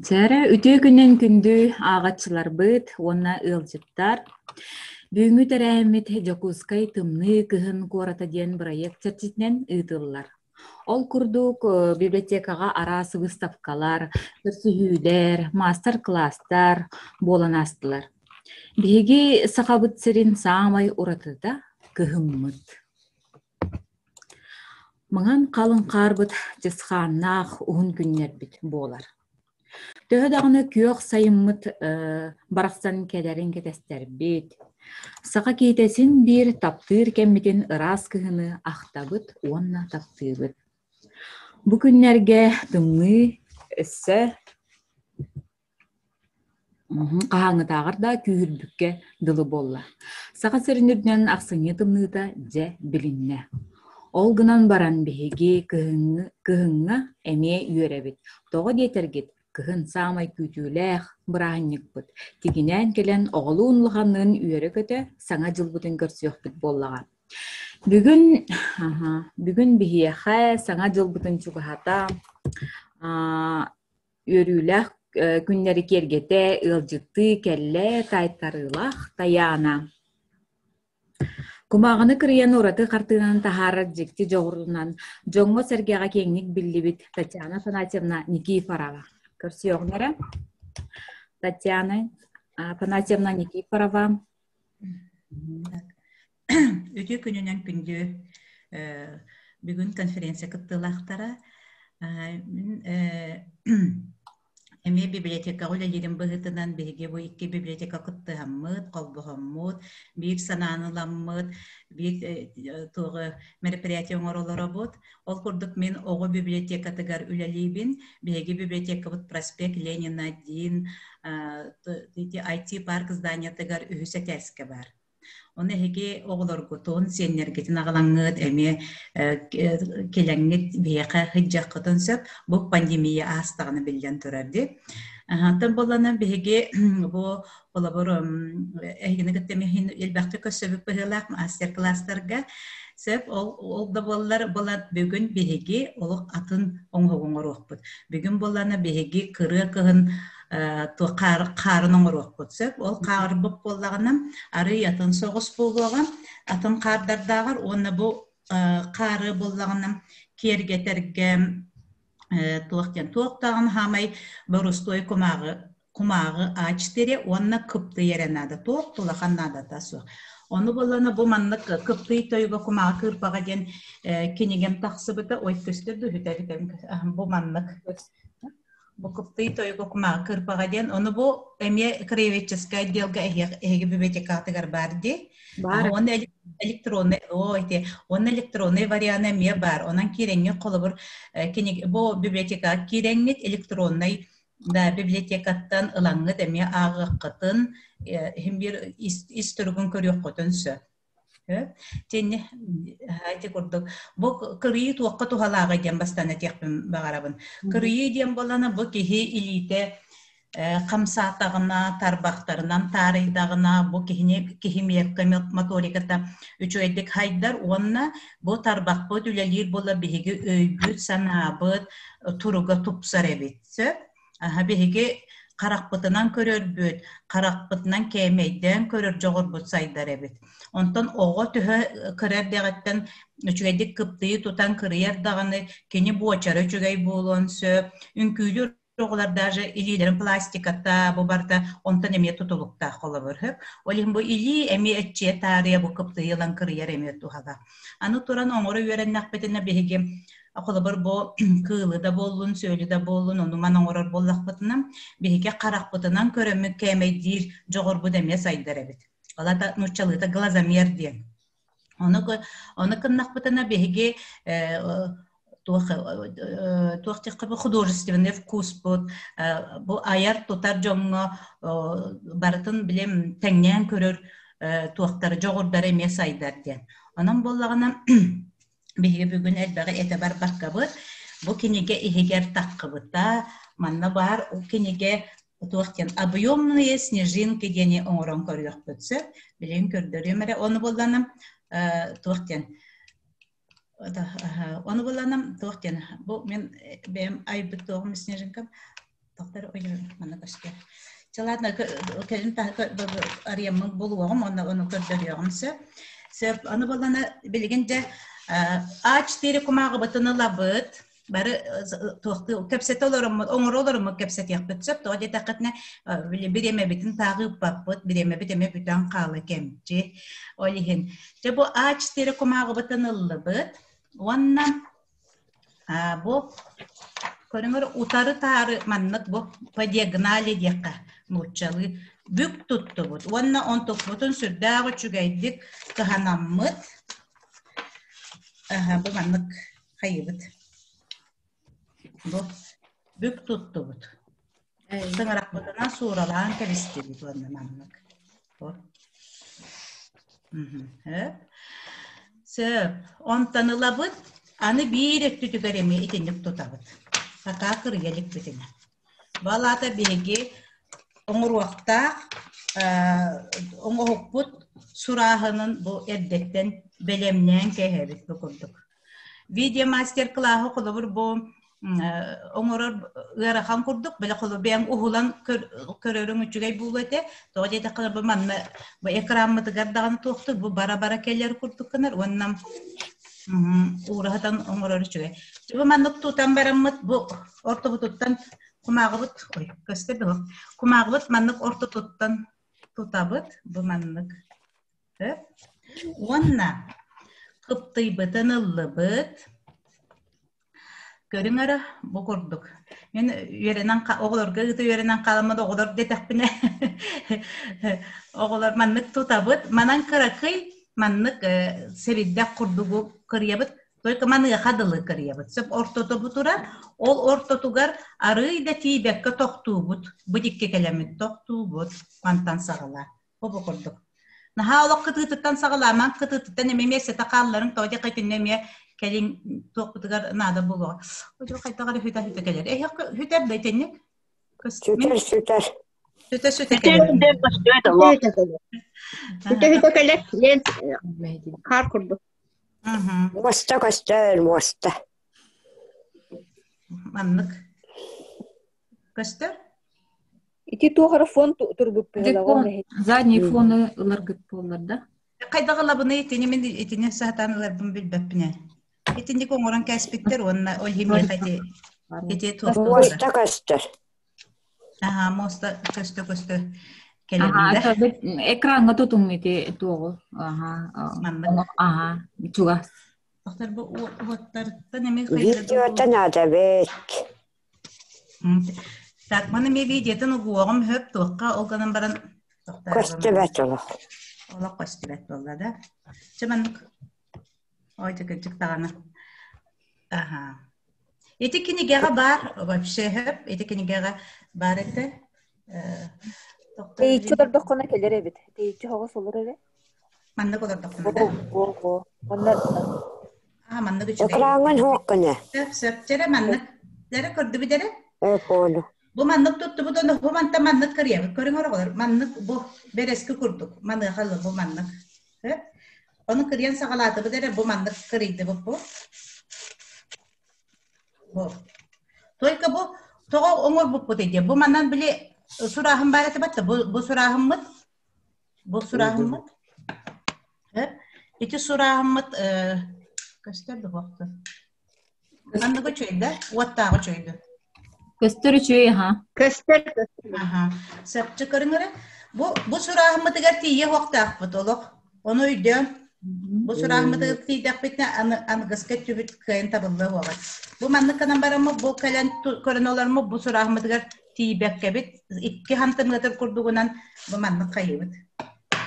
Чээрэ, үтүө күнүн күндү ааҕаччыларбыт уонна ыалдьыттар. Бүгүҥҥү тэрээһиммит Дьокуускай тымныы кыһын куората диэн бырайыак чэрчитинэн ыытыллар. Ол курдук, библиотекаҕа араас выставкалар, көрсүһүүлэр, маастар-кылаастар буолан аастылар. Биһиги Сахабыт сирин саамай уратыта кыһыммыт. Маҥан халыҥ хаарбыт чысхааннаах уһун күннэрбит буолар. Төһө даҕаны күөх сайыммыт барахсан кэлэрин кэтэстэрбит, саха киһитэ син биир таптыыр кэммитин ыраас кыһыны ахтабыт уонна таптыыбыт. Бу күннэргэ тымныы өссө Хаһааҥҥытааҕар да күүһүрбүккэ дылы буолла. Саха сирин үрдүнэн ахсынньы тымныыта дьэ билиннэ. Ол гынан баран биһиги кыһыҥҥы кыһыҥҥа эмиэ үөрэбит. Тоҕо диэтэргит, кыһын саамай күүтүүлээх бырааһынньыкпыт. Тигинээн кэлэн оҕолуун улаханныын үөрэ-көтө Саҥа дьылбытын көрсүөхпүт буоллаҕа. Бүгүн бүгүн биһиэхэ Саҥа дьылбытын чугаһата Үөрүүлээх күннэри киэргэтэ, ыалдьыттыы кэллэ таайтарыылаах Тайаана. Кумааҕыны кырыйан ураты хартыынаны таһаарар дьикти дьоҕурунан дьоҥҥо-сэргэҕэ киэҥник биллибит Татьяна Афанасьевна Никифорова. Көрсүөҕүҥ эрэ. Татьяна Афанасьевна Никифорова. Үтүө күнүнэн күндү бүгүн конференция кыттыылаахтара. Мин эмиэ библиотекаҕа үлэлиирим быһыытынан биһиги бу икки библиотека кыттыһаммыт, холбоһоммут, биир санааны ыламмыт, биир туоҕу мероприятие оҥоро олоробут. Ол курдук мин оҕо библиотекатыгар үлэлиибин. Биһиги библиотекабыт проспект Ленина 1 IT-парк зданиетыгар үһүс этээскэ баар. Ону эһиги оҕолоргутун, сиэннэргитин аҕалаҥҥыт эмиэ кэлэҥҥит биһиэхэ сылдьыаххытын сөп. Бу пандемия аастаҕына биллэн турар дии. Оттон буоллаҕына биһиги бу холобур эһигини кытта эмиэ элбэхтик көрсөбүт быһыылаах мастер-класстарга сөп. Ол, ол да буоллар буолат бүгүн биһиги олох атын оҥоһугу оҥоруохпут. Бүгүн буоллаҕына биһиги кырыа кыһын хаарын оҥоруохпут сөп. Ол хаарбыт буоллаҕына арыый атын соҕус буолуоҕа, атын хаардардааҕар уонна бу хаары буоллаҕына киэргэтэргэ туох диэн туох даҕаны хаамай боростуой кумааҕы кумааҕы А4 уонна кыптый эрэ наада туох да улахан наадата суох. Ону буоллана бу маннык Кыптый тойуга кумааҕы кыырпаҕа диэн кинигэм тахсыбыта. Ой, көстөр да үһүтэ бу маннык. Бу Кыптый тойуга кумааҕы кыырпаҕа диэн. Ону бу эмиэ краеведческай отделга эһиги библиотекатыгар баар дии. Баар. Уонна электронный, о, ити, уонна электронный вариана эмиэ баар. Онон киирэҥҥит холобур кинигэ бу библиотекаҕа киирэҥҥит электронный да библиотекаттан ылаҥҥыт эмиэ ааҕыаххытын, иһин биир ис туругун көрүөххүтүн сөп. Тинни ити курдук. Бу кырыйыы туохха туһалааҕый диэн бастаан этиэхпин баҕарабын. Кырыйыы диэн буоллаҕына бу киһи илиитэ хамсаатаҕына, тарбахтарынан таарыйдаҕына, бу киһини киһи моториката үчүгэйдик хайдар уонна бу тарбахпыт үлэлиир буола биһиги өйбүт-санаабыт туруга тупсар эбит. Сөп? Аһа биһиги харахпытынан көрөрбүт, харахпытынан кээмэйдээн көрөр дьоҕурбут сайдар эбит. Онтон оҕо төһө кыра эрдэҕиттэн үчүгэйдик кыптыйы тутан кырыйар даҕаны, кини буочара үчүгэй буолуон сөп, үҥкүүлүүр оҕолор даже илиилэрин пластиката бу барыта онтон эмиэ тутулуктаах холобур сөп. Ол иһин бу илии эмиэ эччиэ таарыйа бу кыптыйы ылан кырыйар эмиэ туһала. Аны туран оҥоро үөрэннэхпитинэ биһиги холобур бу кыылы да буоллун, сүөлү да буоллун ону-маны оҥорор буоллахпытына биһиги харахпытынан көрөммүт кээмэйдиир дьоҕурбут эмиэ сайдар эбит. Ол аата нууччалыыта глазомер диэн. Ону ону гыннахпытына биһиги туох туох диэххэ художественный вкуспут бу айар-тутар дьоҥҥо барытын билим тэҥнээн көрөр туохтара дьоҕурдара эмиэ сайдар диэн. Онон буоллаҕына биһиги бүгүн элбэҕи этэ барбаккабыт бу кинигэ иһигэр таххыбыта манна баар ол кинигэ туох диэн объемные снежинки диэни оҥорон көрүөхпүт сөп билигин көрдөрүөм эрэ ону буоллаҕына туох диэн ону буоллаҕына туох диэн бу мин бэйэм айбыт туоҕум снежинкам тохтор манна көстөр Чэ ладно кэлин арыйаммын булуоҕум уонна ону көрдөрүөҕүм сөп сөп ону буоллаҕына билигин дьэ А4 кумааҕыбытын ылабыт бары туохтуу кэпсэтэ олороммут оҥоро олороммут кэпсэтиэхпит сөп тоҕо диэтэххитинэ бириэмэбитин тааҕы ыыппаппыт бириэмэбит эмиэ бүтэн хаала кэмчи ол иһин дьэ бу А4 кумааҕыбытын ыллыбыт уонна бу көрүҥэр утары-таары маннык бу по диагонали диэххэ нууччалыы бүк туттубут уонна онтукпутун сүрдээх үчүгэйдик кыһанаммыт бу маннык хайыбыт бу бүк туттубут Тыҥырахпытынан сууралаан кэбистибит уонна маннык. Сөп. Онтон ылабыт, аны биир өттүтүгэр эмиэ итинник тутабыт. Сакаа кырыйа иликпитинэ. Балаата биһиги оҥоруохтаах оҥоһукпут сурааһынын бу эрдэттэн бэлэмнээн кээһэбит бу курдук. Видео-мастер-кылааһы холобур бу оҥорор ыарахан курдук, били холобур бэйэҥ уһулан көрөрүҥ үчүгэй буолуо этэ. Тоҕо диэтэххэ бу манна бу экраммытыгар даҕаны туохтур, бу бара-бара кэлэр курдук гынар уонна уураһытан оҥорор үчүгэй. Бу маннык тутан бараммыт бу ортобутуттан кумааҕыбыт ой көстөр дуо? Кумааҕыбыт маннык ортотуттан тутабыт бу маннык Уонна кыптыйбытын ыллыбыт. Көрүҥ эрэ, бу курдук. Мин үөрэнэн оҕолорго ыыта үөрэнэн халаммыт оҕолор диэтэхпинэ оҕолор маннык тутабыт. Манан кыракый маннык сэбирдэх курдугу кырыйабыт. Только маныаха дылы кырыйабыт. Сөп ортото бу турар. Ол ортотугар арыый да тиийбэккэ тохтуубут. Бу дикки кэлэммит тохтуубут. Мантан саҕалаан. Бу курдук. Наһаа олох кытыытыттан саҕалаамаҥ, кытыытыттан эмиэ миэстэтэ хаалларыҥ, тоҕо диэххэ итиннэ эмиэ кэлин туохпутугар наада буолуоҕа. Дьыл хайдах эрэ хүтэ-хүтэ кэлэр. Эһиэх хүтэр да итинник? Сүтэр, сүтэр. Сүтэ-сүтэ кэлэр. Сүтэ-сүтэ кэлэр. Лен хаар курдук. Муоста көстөр, муоста. Маннык. Көстөр? Ити туох эрэ фон турбут быһыылаах Задний фону ыларгыт буоллар да? Хайдах ылабыный итини мин итини саатаан ыларбын билбэппин ээ. Итинник оҥорон кээспиттэр уонна ол иһин миэхэ ити ити туох Муоста көстөр. Аха, муоста көстө-көстө. Кэлэбин да. Экраҥҥа тутуҥ ити туоҕу. Аха. Маннык. Аха. Чугас. Тохтор бу уоттартан эмиэ Видеота наада эбит. Так, маны эмиэ видеотын угуоҕум хөп туохха ол гынан баран Көстүбэт олох. Олох көстүбэт буолла да. Чэ маннык Ой, кырдьык даҕаны. Аха. Ити кинигэҕэ баар вообще хөп, ити кинигэҕэ баар этэ. Тэйиччи олордоххуна кэлэр эбит. Тэйиччи оҕус олор эрэ. Маннык олордоххуна да? О, Онно Аа, маннык үчүгэй. Экраҥҥын суох гына. Сөп, сөп. Чэрэ маннык. Дэрэ көрдүбүт эрэ? Ээ, понял. Бу маннык туттубут ону бу мантан маннык кырыйабыт. Көрүҥ оҕолор, маннык бу бэрэски курдук. Маныаха бу маннык. Сөп. Ону кырыйан саҕалаатыбыт эрэ бу маннык кырыйдыбыт бу. Бу. Только бу тоҕо оҥорбуппут диye. Бу манан били сурааһын баар этэ батта. Бу, бу сурааһыммыт. Бу сурааһыммыт. Ити сурааһыммыт көстөр да Маннык үчүгэй да? Уоттааҕы үчүгэй да? Көстөр үчүгэй аха. Көстөр. Аха. Сөпчө көрүҥ эрэ. Бу бу сурааһыммытыгар тиийэ уохтаахпыт олох. Ону өйдөөн. Бу сурааһыммытыгар тиийдэхпитинэ аны аныгыска өттүбүт кыайан табыллыа буолар. Бу маннык гынан бараммыт бу кэлэн көрөн олоруммут бу сурааһыммытыгар тиийбэккэбит икки хантымыатыр курдугунан бу маннык хайыыбыт.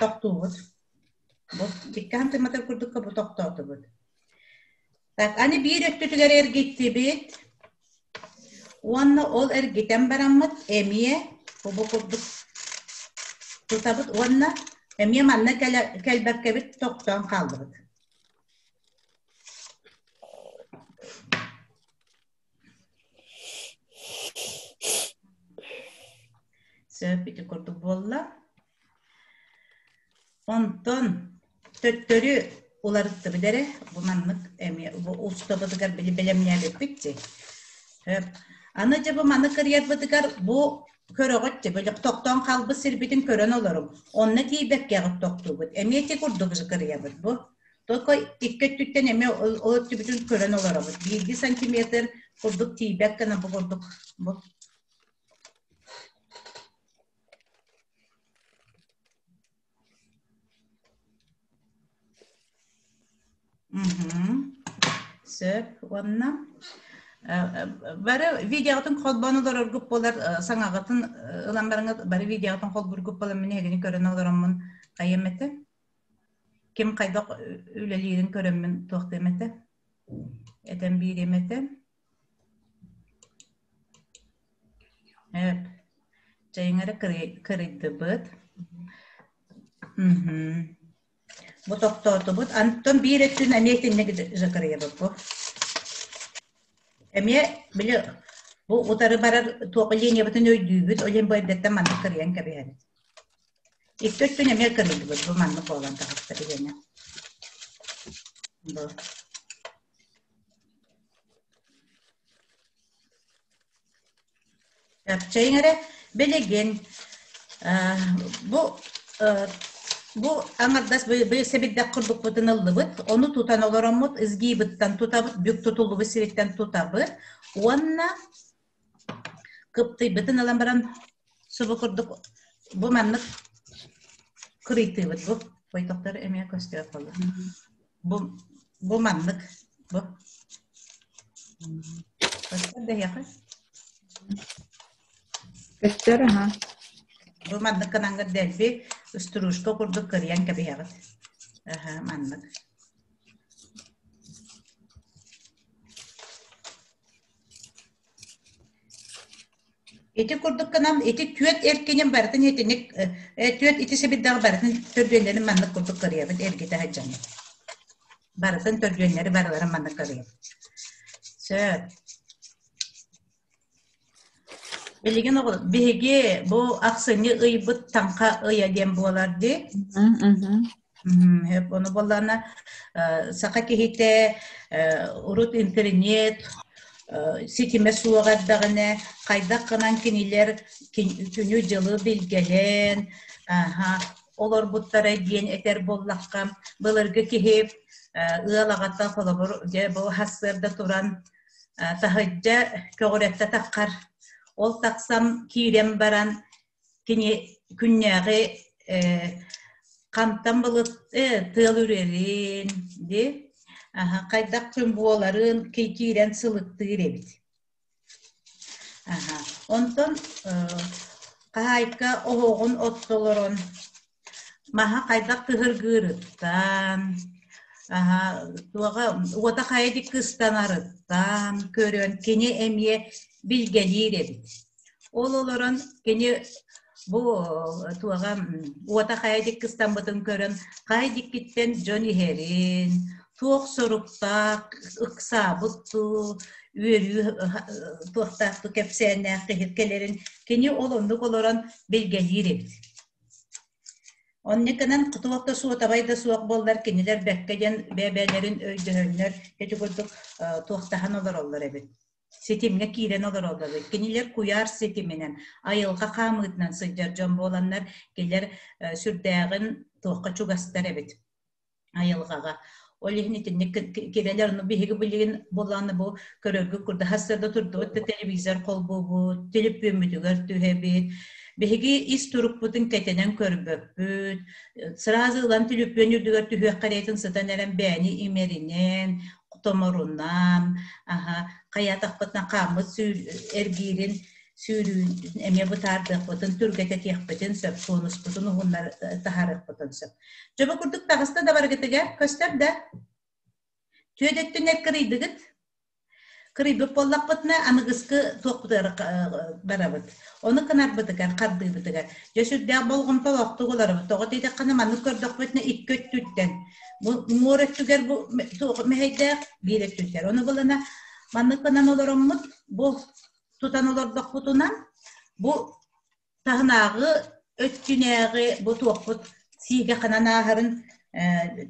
Тохтуубут. Бу икки хантымыатыр курдукка бу тохтоотубут. Так, аны биир өттүтүгэр эргиттибит уонна ол эргитэн бараммыт эмиэ бу курдук тутабыт уонна эмиэ манна кэлбэккэбит тохтоон хааллыбыт. Сөп ити курдук буолла. Онтон төттөрү уларыттыбыт эрэ, бу маннык эмиэ бу устабытыгар били бэлэмнээбиппит дии. Сөп. Аны дьэ бу маны кырыйарбытыгар бу көрөҕүт дии, били тохтоон хаалбыт сирбитин көрөн олоруҥ. Онно тиийбэккэҕит тохтуубут. Эмиэ ити курдук же кырыйабыт бу. Только икки өттүттэн эмиэ ол өттүбүтүн көрөн олоробут. Биирдии сантиметр курдук тиийбэт гына бу курдук бу Сөп уонна бары видеоҕытын холбоон олороргут буолар саҥаҕытын ылан бараҥҥыт бары видеоҕытын холбуургут буолар мин эһигини көрөн олороммун хайыам этэ ким хайдах үлэлиирин көрөммүн туохтуом этэ этэн биэриэм этэ Эп, чэйиҥ эрэ кырыйдыбыт. Бу тохтоотубут. Антон биир өттүн эмиэ итинник закырыйабыт бу. Эмиэ били бу утары барар туох линиябытын өйдүүбүт, ол иһин бу эрдэттэн маннык кырыйан кэбиһэбит. Икки өттүн эмиэ кырыйдыбыт, бу маннык буолан таҕыста биһиэнэ. Бу. Чэйиҥ эрэ, билигин бу бу аҥардас сэбирдэх курдукпутун ыллыбыт, ону тутан олороммут, изгибыттан тутабыт, бүк тутуллубут сириттэн тутабыт уонна кыптыйбытын ылан баран субу курдук бу маннык кырыйтыыбыт бу бойтохтор эмиэ көстүөх буолла Бу бу маннык бу Көстөр да эһиэхэ? Көстөр аха. Бу маннык гынаҥҥыт дэлби стружка курдук кырыйан кэбиһэҕит. Аха, маннык. Ити курдук гынан ити түөрт эркинин барытын итинник түөрт ити сэбирдэҕи барытын төрдүөннэрин маннык курдук кырыйабыт эргитэ сылдьаммыт. Барытын төрдүөннэри барыларын маннык кырыйабыт. Сөп. Билигин оҕо биһиги бу ахсынньы ыйбыт таҥха ыйа диэн буолар дии. Ону буоллаҕына саха киһитэ урут интернет ситимэ суох эрдэҕинэ хайдах гынан кинилэр күнү-дьылы билгэлээн олорбуттара диэн этэр буоллахха, былыргы киһи ыал аҕата холобур дьэ бу сарсыарда туран таһырдьа көҕүрэттэ таххар, ол тахсан киирэн баран кини. Күннээҕи хантан былыт тыал үрэрин дии хайдах күн буоларын киирэн сылыктыыр эбит. Онтон хаһаайка оһоҕун оттолорон маһа хайдах кыһыргыырыттан, туоҕа уота хайа диэки ыстанарыттан көрөн кини эмиэ билгэлиир эбит. Ол олорон кини бу туоҕа уота хайа диэки ыстаммытын көрөн хайа диэкиттэн дьон иһэрин, туох соруктаах ыксаабыт дуу, үөрүү туохтаах дуу кэпсээннээх киһи кэлэрин кини ол оннук олорон билгэлиир эбит. Оннукунан туох да суотабай да суох буоллар кинилэр бэккэ диэн бэйэ-бэйэлэрин өйдөһөннөр ити курдук туохтаһан олороллор эбит. Ситимҥэ киирэн олороллор эбит. Кинилэр куйаар ситиминэн, айылҕа хаамыытынан сылдьар дьон буоланнар, кинилэр сүрдээҕин туохха чугастар эбит айылҕаҕа. Ол иһин итинник кирэлэр ону биһиги билигин буоллаҕына бу көрөргүт курдук сарсыарда турдубут да телевизор холбуубут, төлөпүөммүтүгэр түһэбит. Биһиги ис турукпутун кэтэнэн көрбөппүт. Сразу ылан төлөпүөн үрдүгэр түһүөх кэриэтин сытан эрэн бээни имэринэн, томорунан, аха, хайаатахпытына хааммыт эргиирин сүүрүүн эмиэ бытаардыахпытын, түргэтэтиэхпитин сөп, тонуспутун уһуннар таһаарыахпытын сөп. Дьэ бу курдук таҕыста да барыгытыгар көстөр да? Түөдэттүнэр кырыйдыгыт? Кырыйбыт буоллахпытына аныгыскы туохпутугар барабыт. Ону кынарбытыгар, хардыыбытыгар. Дьэ сүрдээх болҕомтолоохтук олоробут. Тоҕо диэтэххинэ маннык көрдөхпүтүнэ икки өттүттэн. Бу муора өттүгэр бу туох мэһэйдээх биир өттүттэр. Ону булана маннык гынан олороммут бу тутан олордохпутуна бу таһынааҕы өттүнээҕи бу туохпут сиигэ ханан ааһарын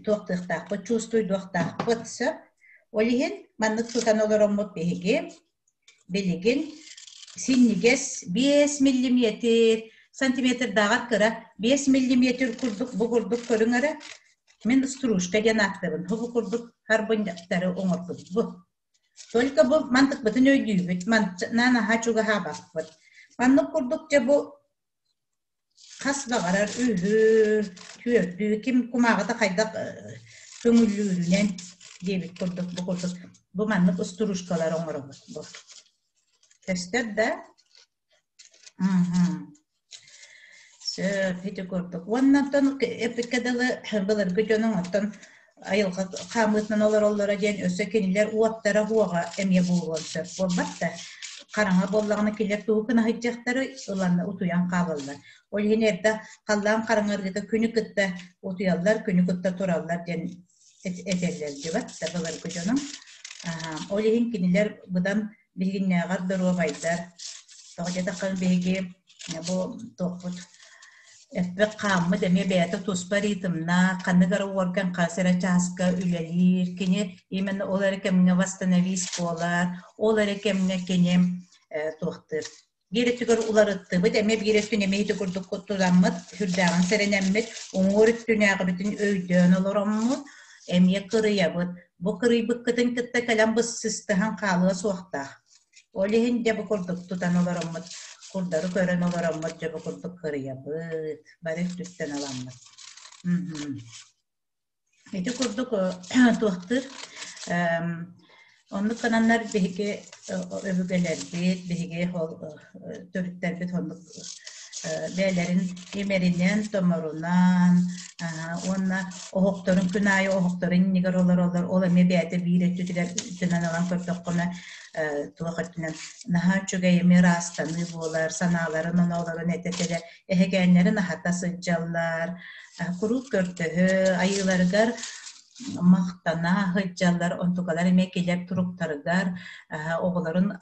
туохтуохтаахпыт, чувствуйдуохтаахпыт сөп. Ол иһин маннык тутан олороммут биһиги билигин синньигэс 5 миллиметр сантиметрдааҕар кыра 5 миллиметр курдук бу курдук көрүҥ эрэ мин стружка диэн ааттыыбын бу курдук харбынньахтары оҥорбут бу Только бу мантыкпытын өйдүүбүт, мантынан наһаа чугаһаабаппыт. Маннык курдук дьэ бу хас баҕарар үһү, түөрдүү, ким кумааҕыта хайдах көҥүллүүрүнэн диэбит курдук бу курдук бу маннык устуруушкалары оҥоробут бу. Көстөр да? Сөп, ити курдук. Уонна оттон эппиккэ дылы былыргы дьонуҥ оттон айылҕа хаамыытынан олороллоро диэн өссө кинилэр уоттара уоҕа эмиэ буолуон сөп буолбат да. Хараҥа буоллаҕына кинилэр тугу гына сылдьыахтарый ылан утуйан хаалаллар. Ол иһин эрдэ халлаан хараҥарыыта күнү кытта утуйаллар, күнү кытта тураллар диэн этэллэр дьыбат да былыргы дьонум. Ол иһин кинилэр быдан биһигиннээҕэр доруобайдар. Тоҕо диэтэххэ биһиги бу туохпут эппит хааммыт эмиэ бэйэтэ туспа ритмнаах, ханнык эрэ уорган хас эрэ чааска үлэлиир, кини именно ол эрэ кэмҥэ восстановись буолар, ол эрэ кэмҥэ кини туохтыыр Биир өттүгэр уларыттыбыт, эмиэ биир өттүн эмиэ ити курдук куттуламмыт, сүрдээҕин сэрэнэммит, уҥуор өттүнээҕибитин өйдөөн олороммут, эмиэ кырыйабыт. Бу кырыйбыккытын кытта кэлэн быссыстыһан хаалыа суохтаах. Ол иһин дьэ бу курдук тутан олороммут, курдары көрөн олороммут дьэ бу курдук кырыйабыт, бары өттүттэн ыламмыт. Ити курдук туохтуур оннук гынаннар биһиги өбүгэлэрбит, биһиги ол төрүттэрбит оннук бэйэлэрин имэринэн-томорунан уонна оһохторун күн аайы оһохторун иннигэр олороллор. Ол эмиэ бэйэтэ биир өттүтүгэр өттүнэн ылан көрдөххүнэ туох өттүнэн наһаа үчүгэй эмиэ ыраастаныы буолар, санааларын оноолорун этэ-этэ эһэгээннэрин аһата сылдьаллар, куруук көрдөһө, айыыларыгар махтана сылдьаллар, онтукалар эмиэ килэр туруктарыгар оҕолорун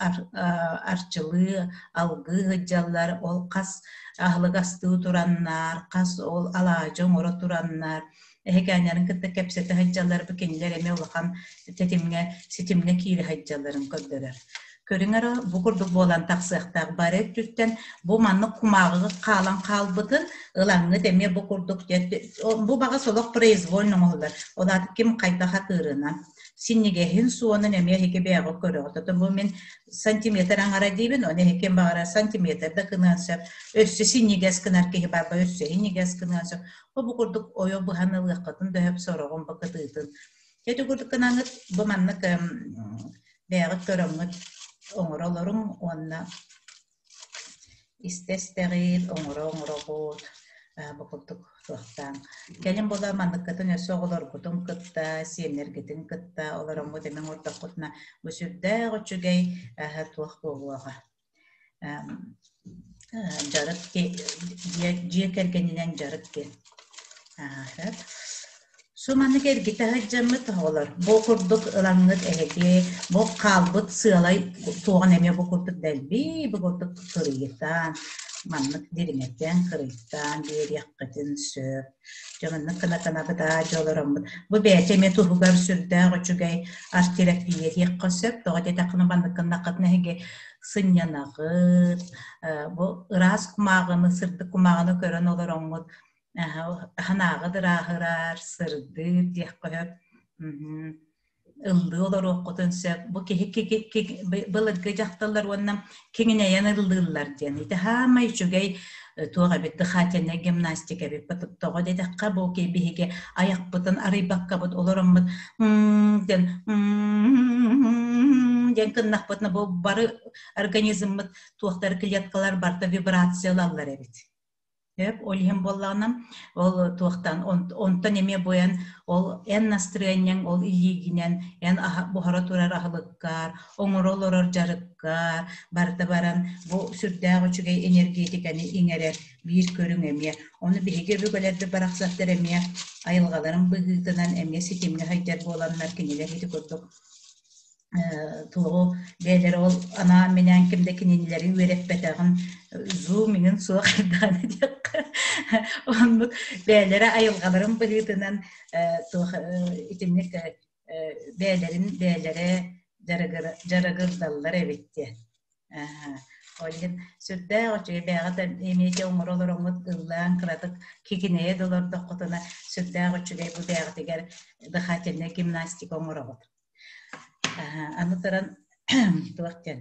арчылыы, алгыы сылдьаллар, ол хас аһылык астыы тураннар, хас ол алаадьы оҥоро тураннар, эһэгээннэрин кытта кэпсэтэ сылдьаллар, бу кинилэр эмиэ улахан тэтимҥэ, ситимҥэ киирэ сылдьалларын көрдөрөр. Көрүҥ эрэ, бу курдук буолан тахсыахтаах бары өттүттэн бу маннык кумааҕыгыт хаалан хаалбытын ылаҥҥыт эмиэ бу курдук бу баҕас олох произвольно оҥоһуллар. Ол аата ким хайдах атыырынан. Синньигэһин суонун эмиэ эһиги бэйэҕит көрөҕүт. Отон бу мин сантиметр аҥара диибин, ону эһиги ким баҕарар сантиметр да гыныан сөп. Өссө синньигэс гынар киһи баар, өссө синньигэс гыныан сөп. Бу бу курдук ойо быһан ылыаххытын да сөп сороҕун бу кытыытын. Ити курдук гынаҥыт бу маннык бэйэҕит көрөҥҥүт оҥоро олоруҥ уонна истэ-истэҕит, оҥоро-оҥороҕут бу курдук туохтааҥ. Кэлин буола манныккытын өссө оҕолоргутун кытта, сиэннэргитин кытта олороҥҥут эмиэ оҥордоххутуна бу сүрдээх үчүгэй туох буолуоҕа. Дьарык дьиэ кэргэнинэн дьарык диэн. Су маннык эргитэ сылдьаммыт оҕолор бу курдук ылаҥҥыт эһиги бу хаалбыт сыалай туоҕун эмиэ бу курдук дэлби бу курдук кырыйытаан маннык дириҥэтэн кырыйтаан биэриэххитин сөп. Дьэ маннык гына гынабыт аа дьэ олороммут. Бу бэйэтэ эмиэ туһугар сүрдээх үчүгэй арт-терапия диэххэ сөп. Тоҕо диэтэххинэ маннык гыннаххытына эһиги сынньанаҕыт, бу ыраас кумааҕыны, сырдык кумааҕыны көрөн олороҥҥут Аһынааҕы ырааһырар, сырдыыр диэххэ сөп. Ыллыы олоруоххутун сөп. Бу киһи былыргы дьахталлар уонна киҥинэйэн ыллыыллар диэн. Ити саамай үчүгэй туох эбит дыхательнай гимнастика эбит. Тоҕо диэтэххэ бу киһи биһиги айахпытын арыйбаккабыт олороммут диэн диэн гыннахпытына бу бары организммыт туохтар клеткалар барыта вибрация ылаллар эбит. Сөп, ол иһин буоллаҕына, ол туохтан онтон эмиэ буойан ол эн настырыанньаҥ ол илиигинэн эн буһара турар аһылыккар, оҥоро олорор дьарыккар барыта баран бу сүрдээх үчүгэй энергетикэни иҥэрэр биир көрүҥ эмиэ. Ону биһиги өбүгэлэрбит барахсаттар эмиэ айылҕаларын быһыытынан эмиэ ситимҥэ сылдьар буоланнар кинилэр ити курдук туоҕу бэйэлэрэ ол анаан-минээн ким да кинилэри үөрэппэтэҕин зум иҥин суох эрдэҕинэ диэххэ оннук бэйэлэрэ айылҕаларын быһыытынан туох итинник бэйэлэрин бэйэлэрэ дьарыгырдаллар эбит диэн ол иһин сүрдээх үчүгэй бэйэҕит эмиэ дьэ оҥоро олороҥҥут ыллаан кыратык кикинэйэ да олордоххутуна сүрдээх үчүгэй бу бэйэҕитигэр дыхательнай гимнастика оҥороҕут Аны туран туох диэн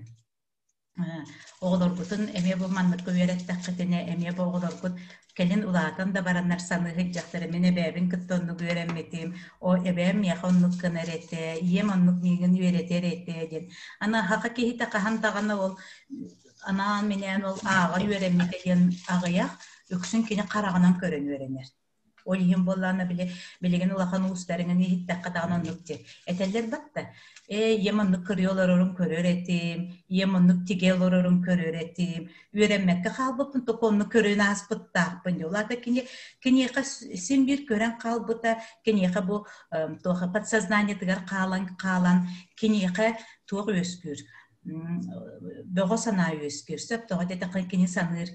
оҕолоргутун эмиэ бу манныкка үөрэттэххитинэ эмиэ бу оҕолоргут кэлин улаатан да бараннар саныы сылдьахтара мин эбээбин кытта оннук үөрэммитим о эбээм миэхэ оннук гынар этэ ийэм оннук миигин үөрэтэр этэ диэн аны саха киһитэ хаһан даҕаны ол анаан-минээн ол ааҕа үөрэммитэ диэн аҕыйах үксүн кини хараҕынан көрөн үөрэнэр Ол иһин буоллаҕына били билигин улахан уустарыҥын иһиттэххэ даҕаны оннук диэ. Этэллэр батта. Ээ, ийэм оннук кырыйа олорорун көрөр этим, ийэм оннук тигэ олорорун көрөр этим, үөрэммэккэ хаалбыппын, только оннук көрөн ааспыттаахпын диye. Ол аата кини киниэхэ син биир көрөн хаалбыта, киниэхэ бу туох подсознаниетыгар хаалан хаалан киниэхэ туох үөскүүр бөҕө санаа үөскүүр. Сөп тоҕо диэтэххэ кини саныыр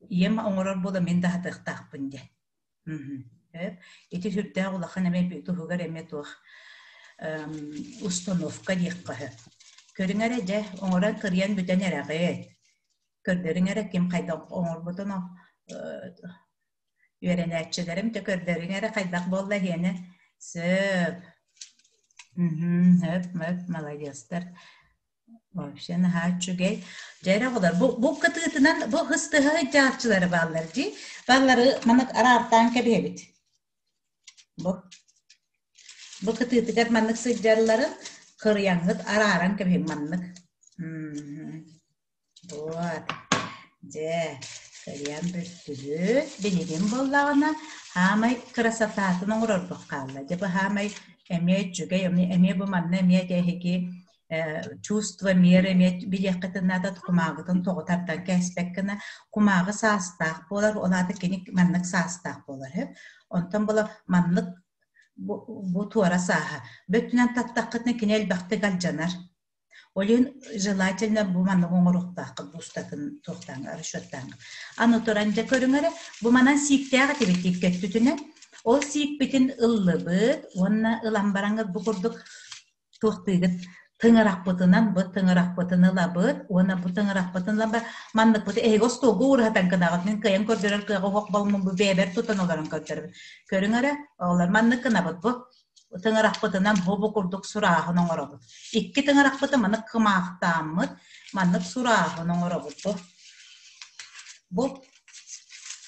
Ийэм оҥорор буола мин да аһатыахтаахпын диэн. Ити сүрдээх улахан эмэ туһугар эмиэ туох установка диэххэ сөп. Көрүҥ эрэ дьэ, оҥорон кырыйан бүтэн эрэҕит. Көрдөрүҥ эрэ ким хайдах оҥорбутун үөрэнээччилэрим дьэ көрдөрүҥ эрэ хайдах буолла эһиэнэ. Сөп. Сөп, сөп, маладьыастар. Вообще наһаа үчүгэй. Дьэ эрэ оҕолор, бу, бу кытыытынан бу ыстыһа сылдьааччылары бааллар дии. Бааллары маннык араартаан кэбиһэбит. Бу бу кытыытыгар маннык сылдьалларын кырыйаҥҥыт арааран кэбиһиҥ маннык. Вот. Дьэ, кырыйан бүттүбүт. Билигин буоллаҕына, хаамай красотатын оҥорорбут хаалла. Дьэ, бу хаамай эмиэ үчүгэй, эмиэ бу манна эмиэ эһиги чувство меры эмиэ билиэххитин наада кумааҕытын тоҕо тардан кээспэккинэ кумааҕы саастаах буолар ол аата кини маннык саастаах буолар үһү онтон була маннык бу, бу туора сааһа бөттүнэн таттаххытына кини элбэхтик алдьанар ол иһин желательно бу маннык оҥоруохтааххыт бустатын туохтааҥ расчеттааҥ аны туран дьэ көрүҥ эрэ бу манан сииктээх этибит икки өттүтүнэн ол сиикпитин ыллыбыт уонна ылан бараҥҥыт бу курдук туохтыыгыт тыҥырахпытынан бу тыҥырахпытын ылабыт уонна бу тыҥырахпытын ылан манныкпыт эһиги остуолга уураһатан гынаҕыт мин кыайан көрдөрөр кыаҕа суох буолмун бу бэйэбэр тутан олорон көрдөрөбүн көрүҥ эрэ оҕолор маннык гынабыт бу. Тыҥырахпытынан хобу курдук сурааһын оҥоробут. Икки тыҥырахпытын маннык кымаахтааммыт, маннык сурааһын оҥоробут бу. Бу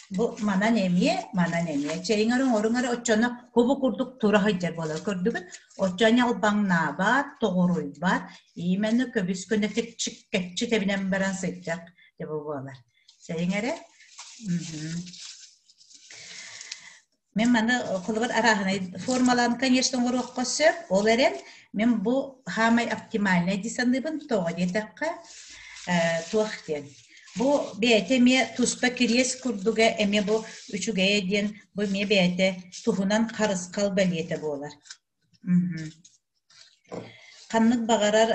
бу манан эмиэ, манан эмиэ. Чэйиҥ эрэ оҥоруҥ эрэ оччону хобу курдук тура сылдьар буолар. Көрдүгүт? Оччо ньалбаҥнаабат, тоҕуруйбат, именно көбүс көнөтүк чиккэччи тэбинэн баран сылдьар дьэ бу буолар. Чэйиҥ эрэ. Мин маны холобур арааһынай формалаан, конечно, оҥоруохха сөп. Ол эрэн мин бу хаамай оптимальнай дии саныыбын. Тоҕо диэтэххэ, туох диэн. Бу бэйэтэ эмиэ туспа кириэс курдуга эмиэ бу үчүгэйэ диэн бу эмиэ бэйэтэ туһунан харысхал бэлиэтэ буолар. Ханнык баҕарар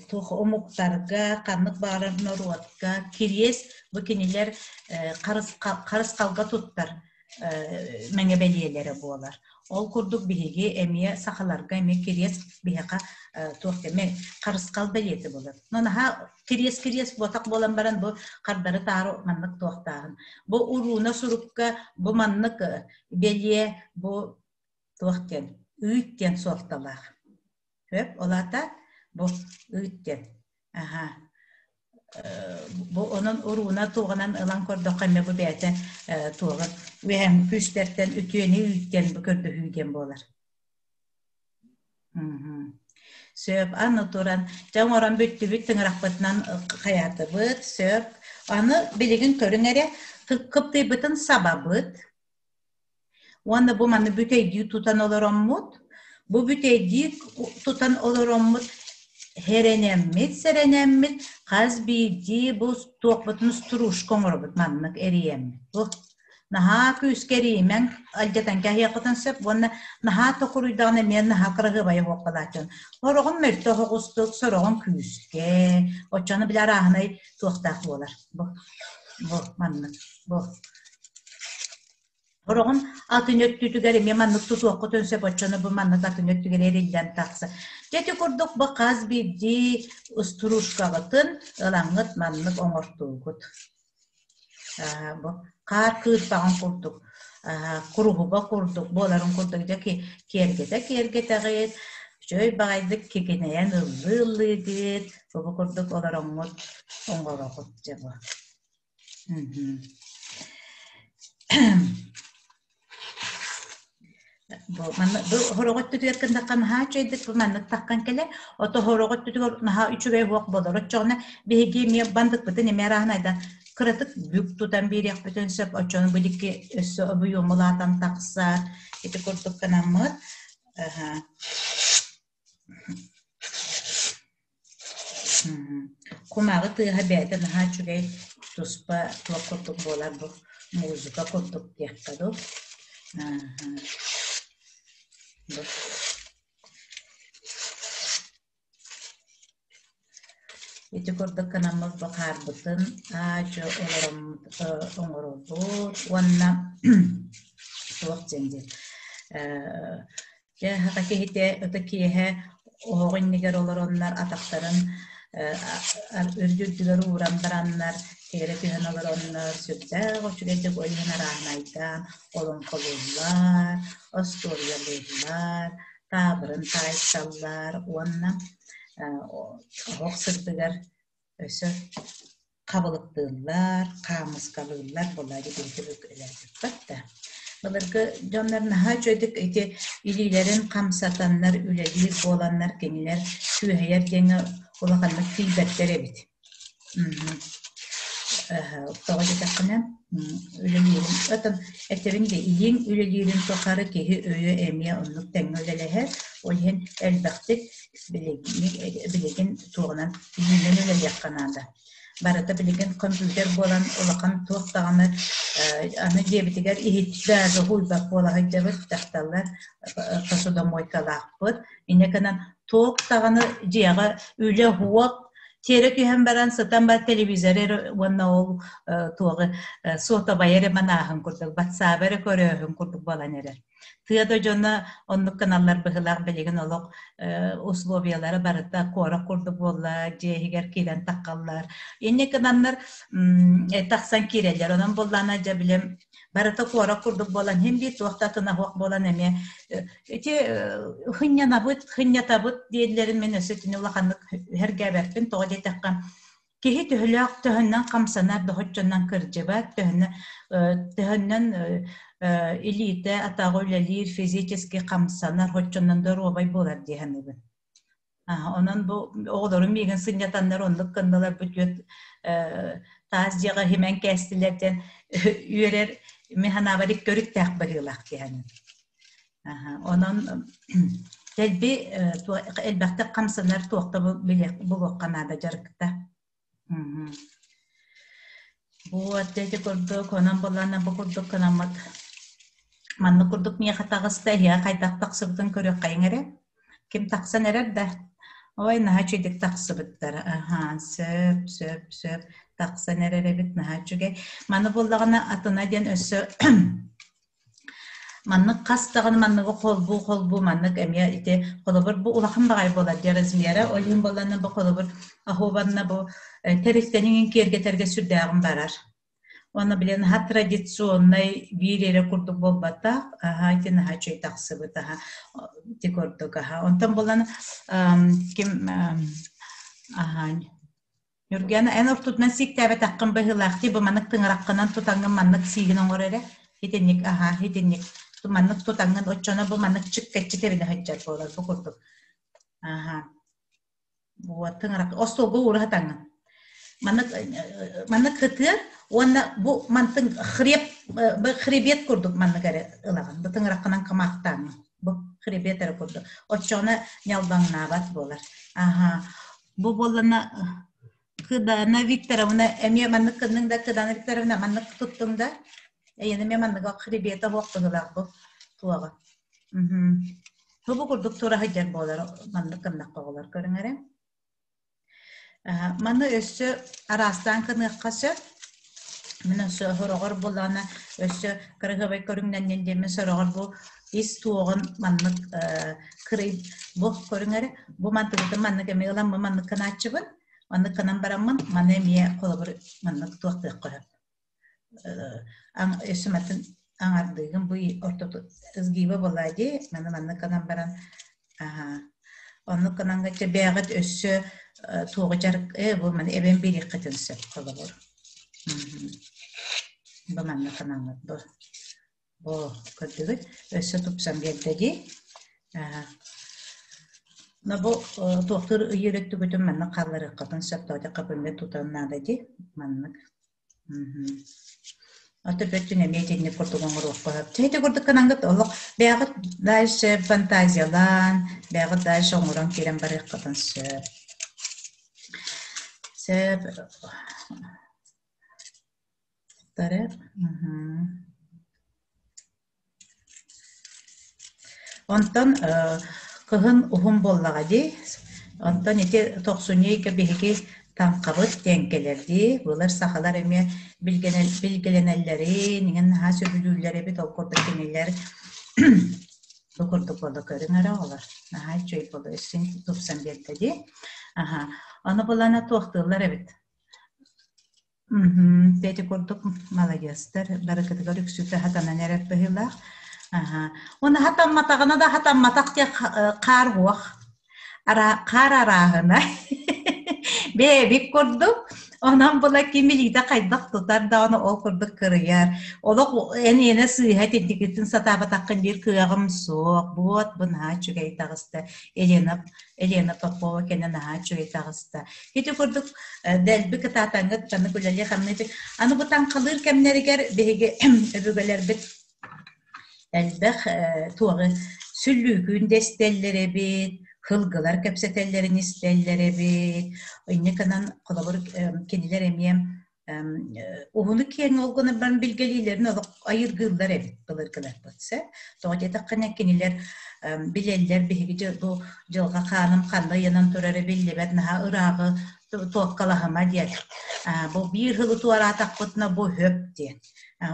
туох омуктарга, ханнык баҕарар норуотка кириэс бу кинилэр харысхалга туттар мэҥэ бэлиэлэрэ буолар. Ол курдук биһиги эмиэ сахаларга эмиэ кириэс биһиэхэ туох эмиэ харысхал бэлиэтэ буолар. Но наһаа кириэс-кириэс буотах буолан баран бу хардары-таары маннык туохтааһын. Бу урууна сурукка бу маннык бэлиэ бу туох диэн үүт диэн суолталаах. Сөп, ол аата бу үүт диэн. Аха. Бу онон урууна туоҕунан ылан көрдөххө эмиэ бу бэйэтэ туоҕун үөһэҥ күүстэртэн үтүөнү үүт диэн бу көрдөһүү диэн буолар. Сөп, аны туран, дьэ оҥорон бүттүбүт, тыҥырахпытынан хайаатыбыт, сөп. Аны билигин көрүҥ эрэ, кыптыйбытын сабабыт, Уонна бу маны бүтэйдии тутан олороммут, бу бүтэйдии тутан олороммут һэрэнэммит, сэрэнэммит хас биирдии бу туохпутун стружка оҥоробут маннык эрийэммит. Бу наһаа күүскэ эрийимэҥ алдьатан кэһиэххитин сөп уонна наһаа токуруйдаҕына эмиэ наһаа кыраһыабайа суох Сороҕун мөлтөх оҕустук, сороҕун күүскэ, оччону били арааһынай туохтаах буолар. Бу, бу маннык, бу Сороҕун атын өттүтүгэр эмиэ маннык тутуоххутун сөп, оччону бу маннык атын өттүгэр эриллэн тахса. Дьэ ити курдук бу хас биирдии устуруускаҕытын ылаҥҥыт маннык оҥортуугут. Бу хаар кыырпаҕын курдук, куруһуба курдук буоларын курдук дьэ киэргэтэ киэргэтэҕит, үчүгэй баҕайдык кикинэйэн ыллыы ыллыыгыт, бу курдук олороҥҥут оҥороҕут дьэ бу. Бу манна бу хороҕо өттүтүгэр кындахха наһаа үчүгэйдик бу маннык таххан кэлэр. Ото хороҕо өттүтүгэр наһаа үчүгэй уох болор. Оччоҕуна биһиги эмиэ бандыкпытын эмиэ арааһынайдан кыратык бүк тутан биэриэхпитин сөп. Оччону бу дикки өссө обуйуомулаатан тахсар. Ити курдук гынаммыт. Кумааҕы тыаһа бэйэтэ наһаа үчүгэй туспа туох курдук буолар бу музыка курдук диэххэ дуу. Бу Ити курдук гынаммыт бу хаарбытын аа-дьуо олороммут оҥоробут уонна туох диэн диэн Дьэ, хата киһитэ ытык киэһэ оһох иннигэр олороннор атахтарын үрдү-үрдүгэр ууран бараннар, тиэрэ түһэн олороннор сүрдээх үчүгэйдик ол иһин арааһынайдаан олоҥхолууллар, остуоруйалыыллар, таабырын таайсаллар уонна оһох сырдыгар өссө хабылыктыыллар, хаамыскалыыллар буоллаҕа дии үлэлээбиппэт да. Былыргы дьоннор наһаа үчүгэйдик ити илиилэрин хамсатаннар үлэлиир буоланнар кинилэр түөһэйэр диэҥҥэ улаханнык тиийбэттэр эбит. Тоҕо диэтэххинэ үлэлиирин оттон этэбин да илииҥ үлэлиирин тухары киһи өйө эмиэ оннук тэҥҥэ үлэлэһэр. Ол иһин элбэхтик билигин туоҕунан илиинэн үлэлиэххэ наада. Барыта билигин компьютер буолан улахан туох даҕаны аны дьиэбитигэр иһит даже уһуйбат буола сылдьабыт дьахталлар посудомойкалаахпыт. Инньэ гынан туох даҕаны дьиэҕэ үлэ уот тиэрэ түһэн баран сытан бар телевизор эрэ уонна ол туоҕу суотабай эрэ манааһын курдук батсааба эрэ көрөөһүн курдук буолан эрэр. Тыа да дьоно оннук гыналлар быһыылаах билигин олох условиялара барыта куорат курдук буолла, дьиэ иһигэр киирэн таххаллар. Инньэ гынаннар тахсан киирэллэр. Онон буоллаҕына дьэ билим Барыта куорат курдук буолан иһин биир туох да атына суох буолан эмиэ ити хынньанабыт, хынньатабыт дииллэрин мин өссө итини улаханнык сэргээбэппин. Тоҕо диэтэххэ, киһи төһөлөөх төһөннөн хамсанар да оччонон кырдьыбат, төһөннөн төһөннөн илиитэ, атаҕа үлэлиир, физически хамсанар, оччонон доруобай буолар дии саныыбын. Онон бу оҕолорум миигин сынньатаннар оннук гыннылар бу түөрт таас дьиэҕэ иһимэн кээстилэр диэн үөрэр мин санаабар икки өрүттээх быһыылаах киһи Онон дэлби элбэхтик хамсанар туохта булуохха наада дьарыкта. Вот ити курдук, онон былаана бу курдук гынаммыт. Маннык курдук миэхэ таҕыста, эһиэхэ хайдах тахсыбытын көрүөххэйиҥ эрэ. Ким тахсан эрэр да? Ой, наһаа үчүгэйдик тахсыбыттар. Аһаа, сөп, сөп, сөп. Тахсан эрэр эбит, наһаа үчүгэй. Маны буоллаҕына атына диэн өссө Маннык хас даҕаны манныгы холбуу-холбуу маннык эмиэ ити холобур бу улахан баҕайы буолар дии размера ол иһин буоллаҕына бу холобур оһуобанна бу тэрилтэни киэргэтэргэ сүрдээҕин барар. Уонна блин наһаа традиционнай биир эрэ курдук буолбатах, аһаа ити наһаа үчүгэй тахсыбыт аһа ити курдук аһа. Онтон буолан ким аһаа Ньургуяна, эн ортотунан сииктээбэтэххин быһыылаах дии, бу маннык тыҥыраххынан тутаҥҥын маннык сиигин оҥор эрэ. Итинник, аһаа, итинник. Маннык тутаҥҥын оччоно бу маннык чиккэччи тэбинэ сылдьар буолар бу курдук. Аһаа. Вот тыҥырах остуолга уура сатаҥҥын. Маннык маннык кытыар уонна бу мантын хреб хребет курдук маннык эрэ ылаҕын. Бу тыҥыраххынан кымаахтааҥҥын. Бу хребет эрэ курдук. Оччоҕуна ньалбаҥнаабат буолар. Аһаа. Бу буоллана Кыдана Викторовна эмиэ маннык гынныҥ да Кыдана Викторовна маннык туттуҥ да эйиэнэ эмиэ маннык хребета суох быһыылаах бу туоҕа. Бу курдук тура сылдьар буолар маннык гыннахха оҕолор көрүҥ эрэ. Маны өссө араастаан гыныахха сөп. Мин өссө сороҕор буоллаҕына өссө кыраһыабай көрүҥнэннин диэммин сороҕор бу ис туоҕун маннык кырый бу көрүҥ эрэ бу мантыбытын маннык эмиэ ыламмын маннык гынааччыбын маннык гынан бараммын маны эмиэ холобур маннык туохтуохха сөп өссө матын аҥардыыгын бу ортоту ызгиба буолаа дии маны маннык гынан баран оннук гынан бэйэҕит өссө туоҕу дьарык бу маны эбэн биэриэххитин сөп холобур бу маннык гынаҥҥыт бу Оо, көрдүгүт? Өссө тупсан биэрдэ дии. Но бу туохтуур ыйыыр өттүгүтүн маннык хаалларыаххытын сөп тоҕо хапыммыт тутан наада дии маннык. Ото бөттүн эмиэ итинник курдук оҥоруохха сөп. Чэ ити курдук гынаҥҥыт олох бэйэҕит дальше фантазиялаан, бэйэҕит дальше оҥорон киирэн барыаххытын сөп. Сөп. Онтон кыһын уһун буоллаҕа дии. Онтон ити тохсунньу ыйга биһиги таҥхабыт диэн кэлэр дии. Былыр сахалар эмиэ билгэлэнэллэрин, иҥэн наһаа сөбүлүүллэр эбит. Ол курдук кинилэр бу курдук буола көрүҥ эрэ оҕолор. Наһаа үчүгэй буола өссө тупсан биэрдэ дии. Аһа. Ону булана туохтууллар эбит. Ити курдук маладьыастар барыгытыгар үксүтэ хатанан эрэр быһыылаах. Аһа. Уонна хатамматаҕына да хатамматах диэх хаар уох. Хаар арааһына бэйэбит курдук. Онон була ким илиитэ хайдах тутар даҕаны ол курдук кырыйар. Олох эн иэнэ сыыһа итинникитин сатаабатаххын диир кыаҕым суох. Буот бу наһаа үчүгэй таҕыста. Елена Елена Попова кэнэ наһаа үчүгэй таҕыста. Ити курдук дэлби кытаатаҥҥыт маннык үлэлии-хамныы Аны бу таҥхалыыр кэмнэригэр биһиги өбүгэлэрбит элбэх туоҕу сүллүүкүүн да истэллэр эбит, кылгылар кэпсэтэллэрин истэллэр эбит. Инньэ гынан холобур кинилэр эмиэ уһуну киэҥ ол гынан баран билгэлиилэрин олох айыргыыллар эбит былыргыларбыт сөп. Тоҕо диэтэххинэ кинилэр билэллэр биһиги бу дьылҕа хааным ханна ыйанан турара биллибэт наһаа ырааҕы туоккалаһыма диэн. Бу биир сылы туораатахпытына бу хөп диэн.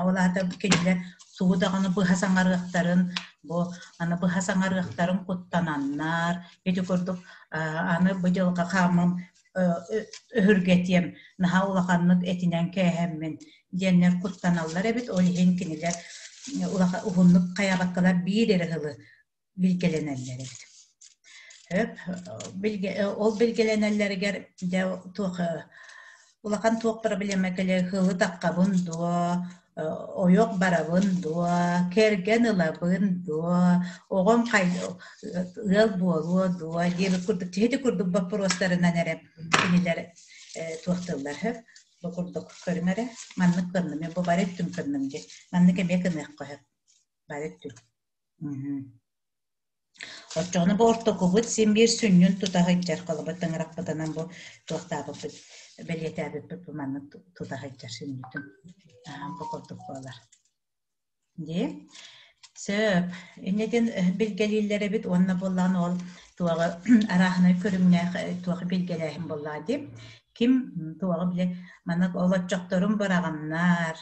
Ол аата кинилэр тугу даҕаны быһа саҥарыахтарын бу аны быһа саҥарыахтарын куттананнар ити курдук аны бу дьылҕа хааммын. өһүргэтиэм, наһаа улаханнык этинэн кээһэммин диэннэр куттаналлар эбит. Ол иһин кинилэр уһуннук хайаабаккалар биир эрэ сылы билгэлэнэллэр эбит. Өп, ол билгэлэнэллэригэр дьэ туох улахан туох проблема кэлэр хылы таххабын дуо, ойох барабын дуо, кэргэн ылабын дуо, оҕом ыал буолуо дуо диэбит курдук ити курдук боппуруостарынан эрэ кинилэр туохтууллар сөп. Бу курдук көрүҥ эрэ маннык гынным бу бары өттүн гынным дии маннык эмиэ гыныахха сөп бары өттүн. Оччоҕуна бу ортокубут син биир сүнньүн тута сылдьар, холобур тыҥырахпытынан бу туохтаабыппыт, бэлиэтээбиппит бу маннык тута сылдьар сүнньүтүн. Бу курдук буолар. Дии. Сөп. Иннитин билгэлииллэр эбит уонна буоллаҕына ол туоҕа арааһынай көрүҥнээх туох билгэлээһин буоллаҕа дии. Ким туоҕа били маннык олоччохторун быраҕаннар,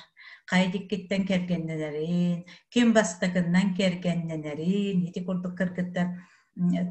хайа диккиттэн кэргэннэнэрин, ким бастакыннан кэргэннэнэрин, ити курдук кыргыттар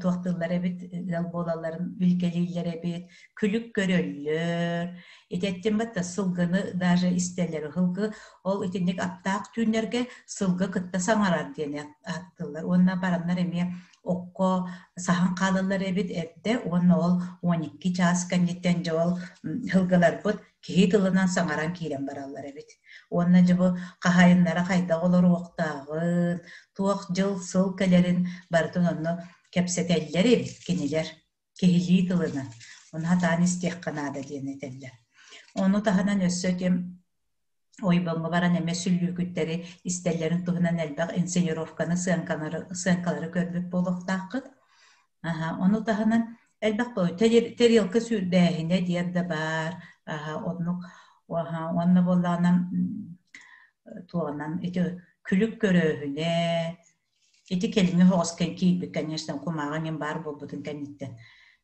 туохтууллар эбит, ыал буолалларын билгэлииллэр эбит, күлүк көрөллөр. Ити эттим батта сылгыны даже истэллэр. Сылгы ол итинник аптаах түүннэргэ сылгы кытта саҥарар диэн ааттыыллар. Уонна бараннар эмиэ окко саһан хаалаллар эбит эрдэ уонна ол 12 чаас кэнниттэн дьэ ол сылгыларбыт киһи тылынан саҥаран киирэн бараллар эбит. Уонна дьэ бу хаһаайыннара хайдах олоруохтааҕын, туох дьыл-сыл кэлэрин барытын онно кэпсэтэллэр эбит кинилэр киһилии тылынан. Ону сатаан истиэххэ наада диэн этэллэр. Ону таһынан өссө ким ойбоҥҥо баран эмиэ сүллүүкүттэри истэллэрин туһунан элбэх инсценировканы, сыаҥкалары, сыаҥкалары көрбүт буолуохтааххыт. Аһа, ону таһынан элбэх тарелка сүүрдээһинэ диэн да баар. Аһа, оннук аһа, уонна буоллаҕына туоҕунан ити күлүк көрөөһүнэ, ити кэлиҥҥи соҕус киирбит, конечно, кумааҕы эҥин баар буолбутун кэнниттэн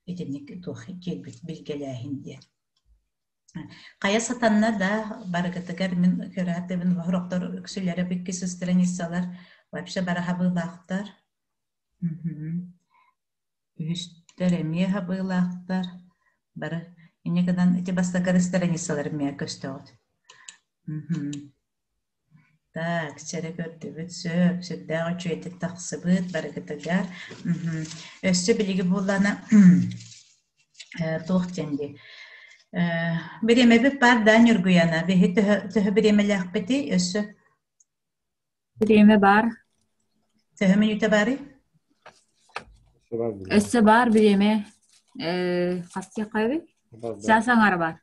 итинник туох киирбит билгэлээһин диэн. Хайа сатанна да барыгытыгар мин көрөөтөбүн сорохтор үксүлэрэ бүккү страницалар вообще бары хабыылаахтар. Үһүстэр эмиэ хабыылаахтар. Бары инньэ гынан ити бастакы страницалар эмиэ көстөҕүт. Так, сэрэ көрдүбүт, сөп, сүрдээх үчүгэйдик тахсыбыт барыгытыгар. Өссө билиги буоллаана туох диэн дии бириэмэбит баар да Ньургуяна, биһи төһө, төһө бириэмэлээхпитий өссө? Бириэмэ баар. Төһө мүнүүтэ баарый? Өссө баар бириэмэ. Хас диэххэ эбит? Саас аҥара баар.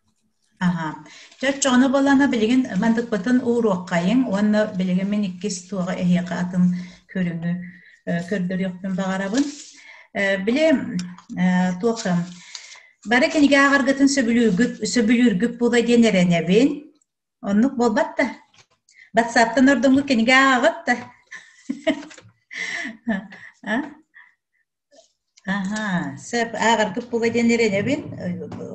Аһа. Чэ, оччоҕуна буоллаҕына билигин мандыкпытын ууруоххайыҥ уонна билигин мин иккис туоҕа эһиэхэ атын көрүҥү көрдөрүөхпүн баҕарабын. Били туох бары кинигэ ааҕаргытын сөбүлүүргүт сөбүлүүргүт буолуо диэн эрэнэбин. Оннук буолбат да? Батсааптан ордоҥҥут кинигэ ааҕаҕыт да? А? Аһаа, сөп. Ааҕаргыт буолуо диэн эрэнэбин.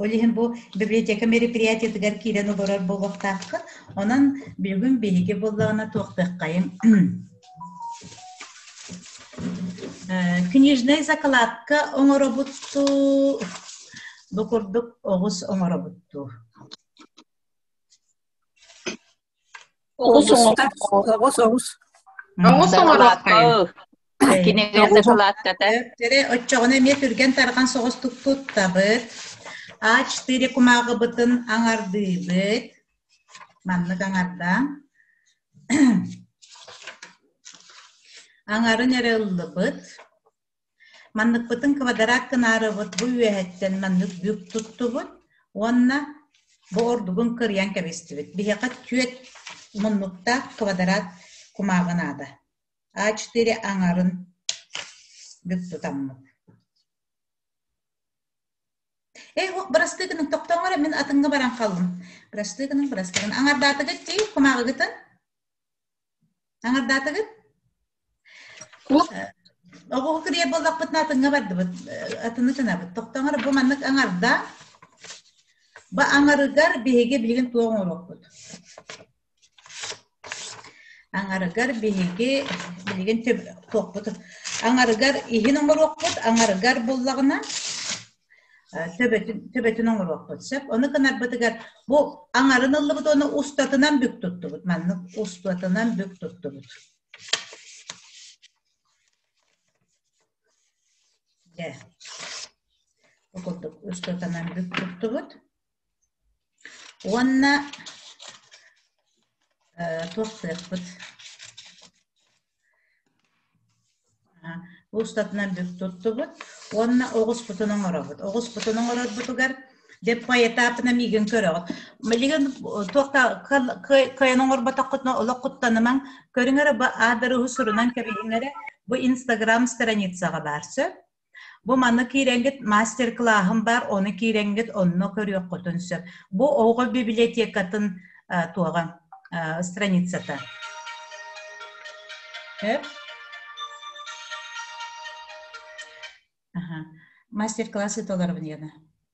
Ол иһин бу библиотека мероприятиетыгар киирэн олорор буолуохтааххыт. Онон бүгүн биһиги буоллаҕына туохтуоххайыҥ Книжнай закладка оҥоробут дуу, бу курдук оҕус оҥоробут дуу? Оҕус оҕус оҕус. Оҕус оҥоруоххайын. Кинигэ закладката. Эрэ оччоҕуна эмиэ түргэн тарҕан соҕустук туттабыт. А4 кумааҕыбытын аҥардыыбыт. Маннык аҥардаан. Аҥарын эрэ ыллыбыт. Манныкпытын квадрат гынаарыбыт бу үөһэттэн маннык бүк туттубут уонна бу ордугун кырыйан кэбистибит. Биһиэхэ түөрт муннуктаах квадрат кумааҕы наада. А4 аҥарын бүк тутаммыт. Эй, уох, бырастыы гыныҥ, тохтооҥ эрэ, мин атыҥҥа баран хааллым. Бырастыы гыныҥ, бырастыы гыныҥ. Аҥардаатыгыт дии, кумааҕыгытын? Аҥардаатыгыт? Оҕоҕо кырыйар буоллахпытына атыҥҥа бардыбыт, атыны гынабыт. Тохтооҥ эрэ, бу маннык аҥарда. Бу аҥарыгар биһиги билигин туох оҥоруохпут? Аҥарыгар биһиги билигин туохпут аҥарыгар иһин оҥоруохпут, аҥарыгар буллаҕына. Төбөтүн, төбөтүн оҥоруохпут сөп. Ону гынарбытыгар бу аҥарын ыллыбыт уонна устатынан бүк туттубут. Маннык устатынан бүк туттубут. Дьэ, бу курдук устатынан бүк туттубут. Уонна туохтуохпут устатынан бүк туттубут уонна оҕуспутун оҥоробут. Оҕуспутун оҥорорбутугар дьэ поэтапына миигин көрөҕүт. Билигин туохта кыайан оҥорботоххутуна олох куттанымаҥ. Көрүҥ эрэ бу аадырыһы сурунан кэбиһиҥ эрэ. Бу Инстаграм страницаҕа баар сөп. Бу манна киирэҥҥит мастер-кылааһым баар, ону киирэҥҥит онно көрүөххүтүн сөп. Бу оҕо библиотекатын туоҕа страницата. Сөп? Аха. Мастер-класс ыыталларбын Яна.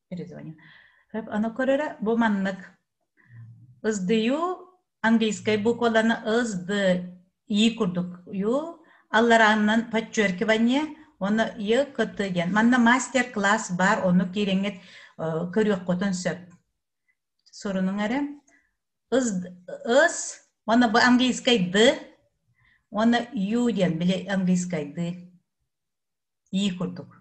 Перезвоню. Сөп, аны көрөрө бу маннык. СДЮ английскай букваларны С, Д, И курдук Ю, аллараанынан подчеркивание уонна Е, К, Т диэн. Манна мастер-класс баар, ону киирэҥҥит көрүөххүтүн сөп. Сурунуҥ эрэ. С, С уонна бу английскай Д уонна Ю диэн, били английскай Д. И курдук.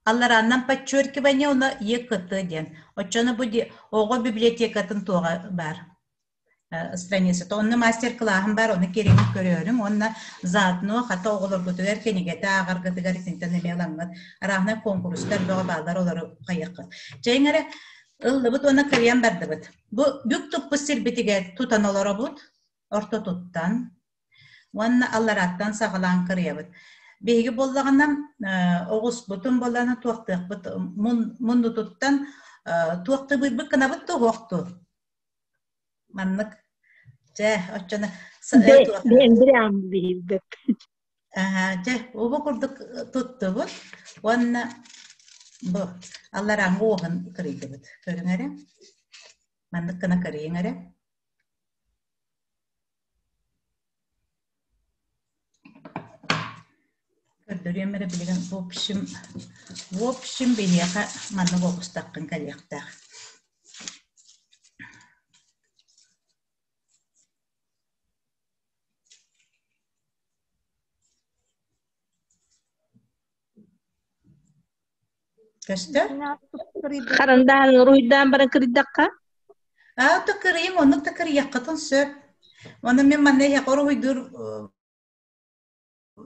Алларааннан подчеркивание уонна ЕКТ диэн. Оччону бу оҕо библиотекатын туоҕа баар страницата. Онно мастер-кылааһым баар, ону кириҥ көрөөрүҥ уонна заодно хата оҕолоргутугар кинигэтэ ааҕаргытыгар итинтэн эмиэ ылаҥҥыт арааһынай куонкурустар бөҕө бааллар олору хайыаххыт. Чэйиҥ эрэ ыллыбыт уонна кырыйан бардыбыт. Бу бүк туппут сирбитигэр тутан олоробут, ортотуттан Уонна алларааттан саҕалаан кырыйабыт. Биһиги буоллаҕына оҕуспутун буоллаҕына туохтуохпут муннутуттан туох тыбыырбыт гынабыт да уһуохту. Маннык дьэ оччону дьэ убу курдук туттубут уонна бу алларааҥҥы уоһун кырыйдыбыт. Көрүҥ эрэ. Маннык гына кырыйыҥ эрэ. Көрдөрүөм эрэ билигин в общем в общем биһиэхэ маннык оҕустаххын кэлиэхтээх. Көстөр? Харандаан уруһуйдаан баран кырыйдахха? Аа, то кырыйыҥ, оннук да кырыйаххытын сөп. Онно мин манна эһиэхэ уруһуйдуур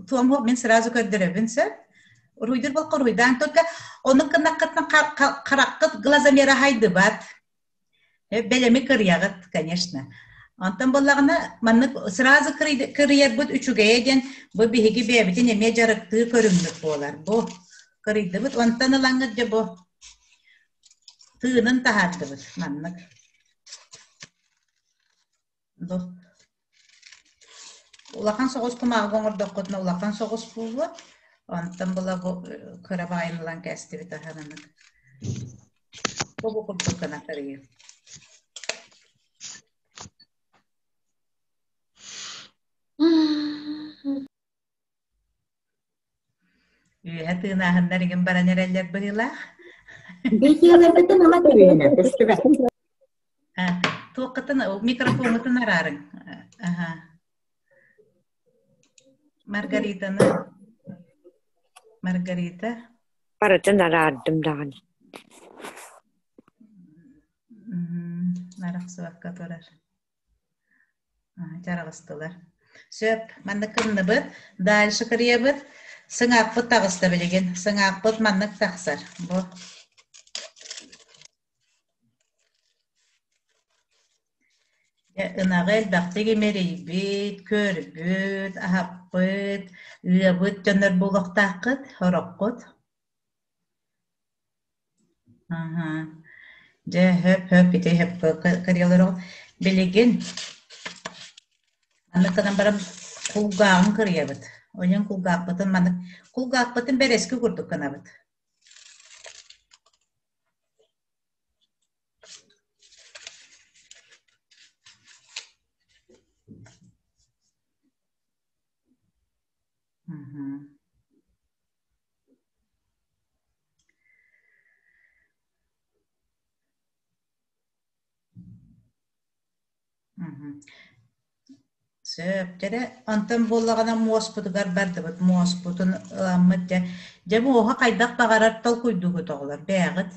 туом мин сразу көрдөрөбүн сөп. Уруһуйдуур болка уруһуйдаан только оннук гыннаххытына хараххыт глазомера хайдыбат. Бэлэми кырыйаҕыт, конечно. Онтон буоллаҕына, маннык сразу кырыйарбыт үчүгэйэ диэн бу биһиги бэйэбитин эмиэ дьарыктыы көрүҥмүт буолар. Бу кырыйдыбыт, онтон ылаҥҥыт дьэ бу тыынын таһаардыбыт маннык. Бу улахан соҕус кумааҕыга оҥордоххутуна улахан соҕус буолуо. Онтон була бу кыра баайын ылан кээстибит аһананык. Бу бу курдук гына кырыйыы. Үөһэ тыынааһыннар игин баран эрэллэр быһыылаах. Биһиэлэрбитин ыла көрүөнэ көстүбэт. Туоххытын микрофоҥҥутун араарыҥ. Аха. Маргаританы Маргарита. Барытын араардым даҕаны. Арахсыбакка турар. Чараҕыстылар. Сөп, маннык кынныбыт. Дальше кырыйабыт. Сыҥаахпыт таҕыста билигин. Сыҥаахпыт маннык тахсар. Бу. Ынаҕы элбэхтик имэрийбит, көрбүт, аһаппыт, ыабыт дьоннор буолуохтааххыт, сороххут. Аһаа. Дьэ, хөп-хөп ити хөпкө кырыйалар Билигин маннык гынан баран кулгааҕын кырыйабыт. Онон кулгаахпытын маннык кулгаахпытын бэрэски курдук гынабыт. Сөп, дьэ онтон буоллаҕына муоспутугар бардыбыт, муоспутун ыламмыт дьэ, дьэ муоһа хайдах баҕарар толкуйдуугут оҕолор, бэйэҕит.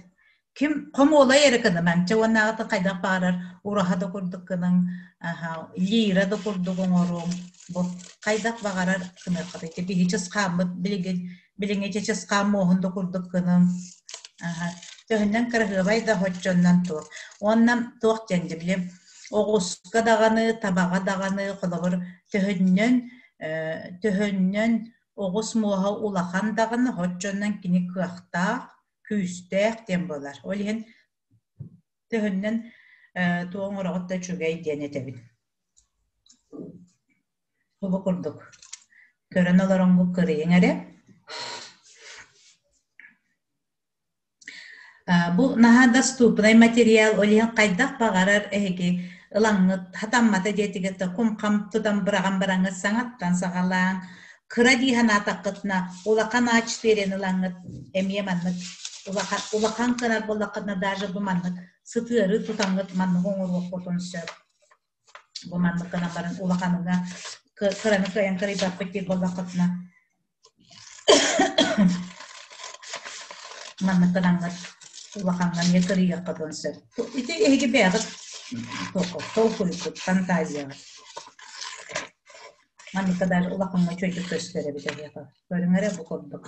Ким хомуолай эрэ гынымаҥ, чэ уоннааҕыта хайдах баҕарар ураһа да курдук гыныҥ, аһа, лира да курдук оҥоруҥ, бу хайдах баҕарар гыныаххытый. Ити биһи чысхааммыт билигин билиҥҥи чысхаан муоһун да курдук гыныҥ. Аһа, төһөннөн кыраһыабай да оччоннон туох. Уонна туох диэн дьэ били оҕуска даҕаны, табаҕа даҕаны холобур төһөннөн төһөннөн оҕус муоһа улахан даҕаны оччонон кини кыахтаах, күүстээх диэн буолар. Ол иһин төһөннөн туох оҥороҕут да үчүгэй диэн этэбин. Бу курдук көрөн олороҥҥут кырыйыҥ эрэ. Бу наһаа доступнай материал, ол иһин хайдах баҕарар эһиги ылаҥҥыт, хатаммата диэтигит да кум-хам тутан быраҕан бараҥҥыт саҥаттан саҕалааҥ, кыра дии санаатаххытына улахан А4 ылаҥҥыт эмиэ маннык улахан, улахан гынар буоллаххытына даже бу маннык сытыары тутаҥҥыт маннык оҥоруоххутун сөп. Бу маннык гынан баран улаханыга кыраны кыайан кырыйбаппыт диир буоллаххытына маннык гынаҥҥыт улахаҥҥа эмиэ кырыйыаххытын сөп. Ити эһиги бэйэҕит толкуйгут, фантазияҕыт. Манныкка даже улахаҥҥа үчүгэйдик көстөр эбит эһиэхэ. Көрүҥ эрэ бу курдук.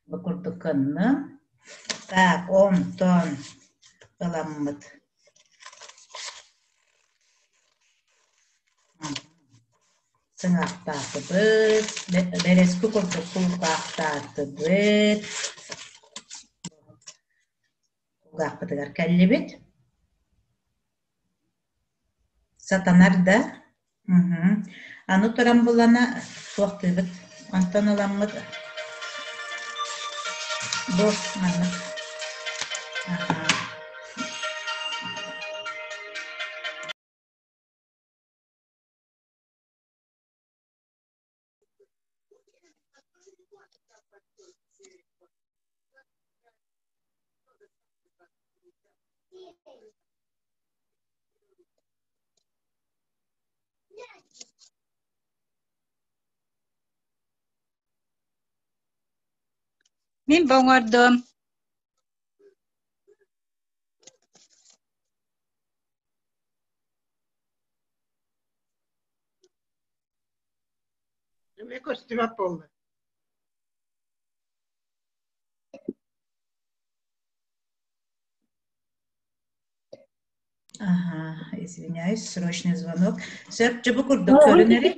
Бу курдук гынным. Так, онтон ыламмыт. Сыҥаахтаатыбыт, бэрэски курдук кулгаахтаатыбыт. Кулгаахпытыгар кэллибит. Сатанар да? Аны туран булана туохтуубут, онтон ыламмыт бу маннык Мин бу оҥордум. Эмиэ көстүбэт буолла. Ага, извиняюсь, срочный звонок. Сөп, дьэ бу курдук көрүнэри.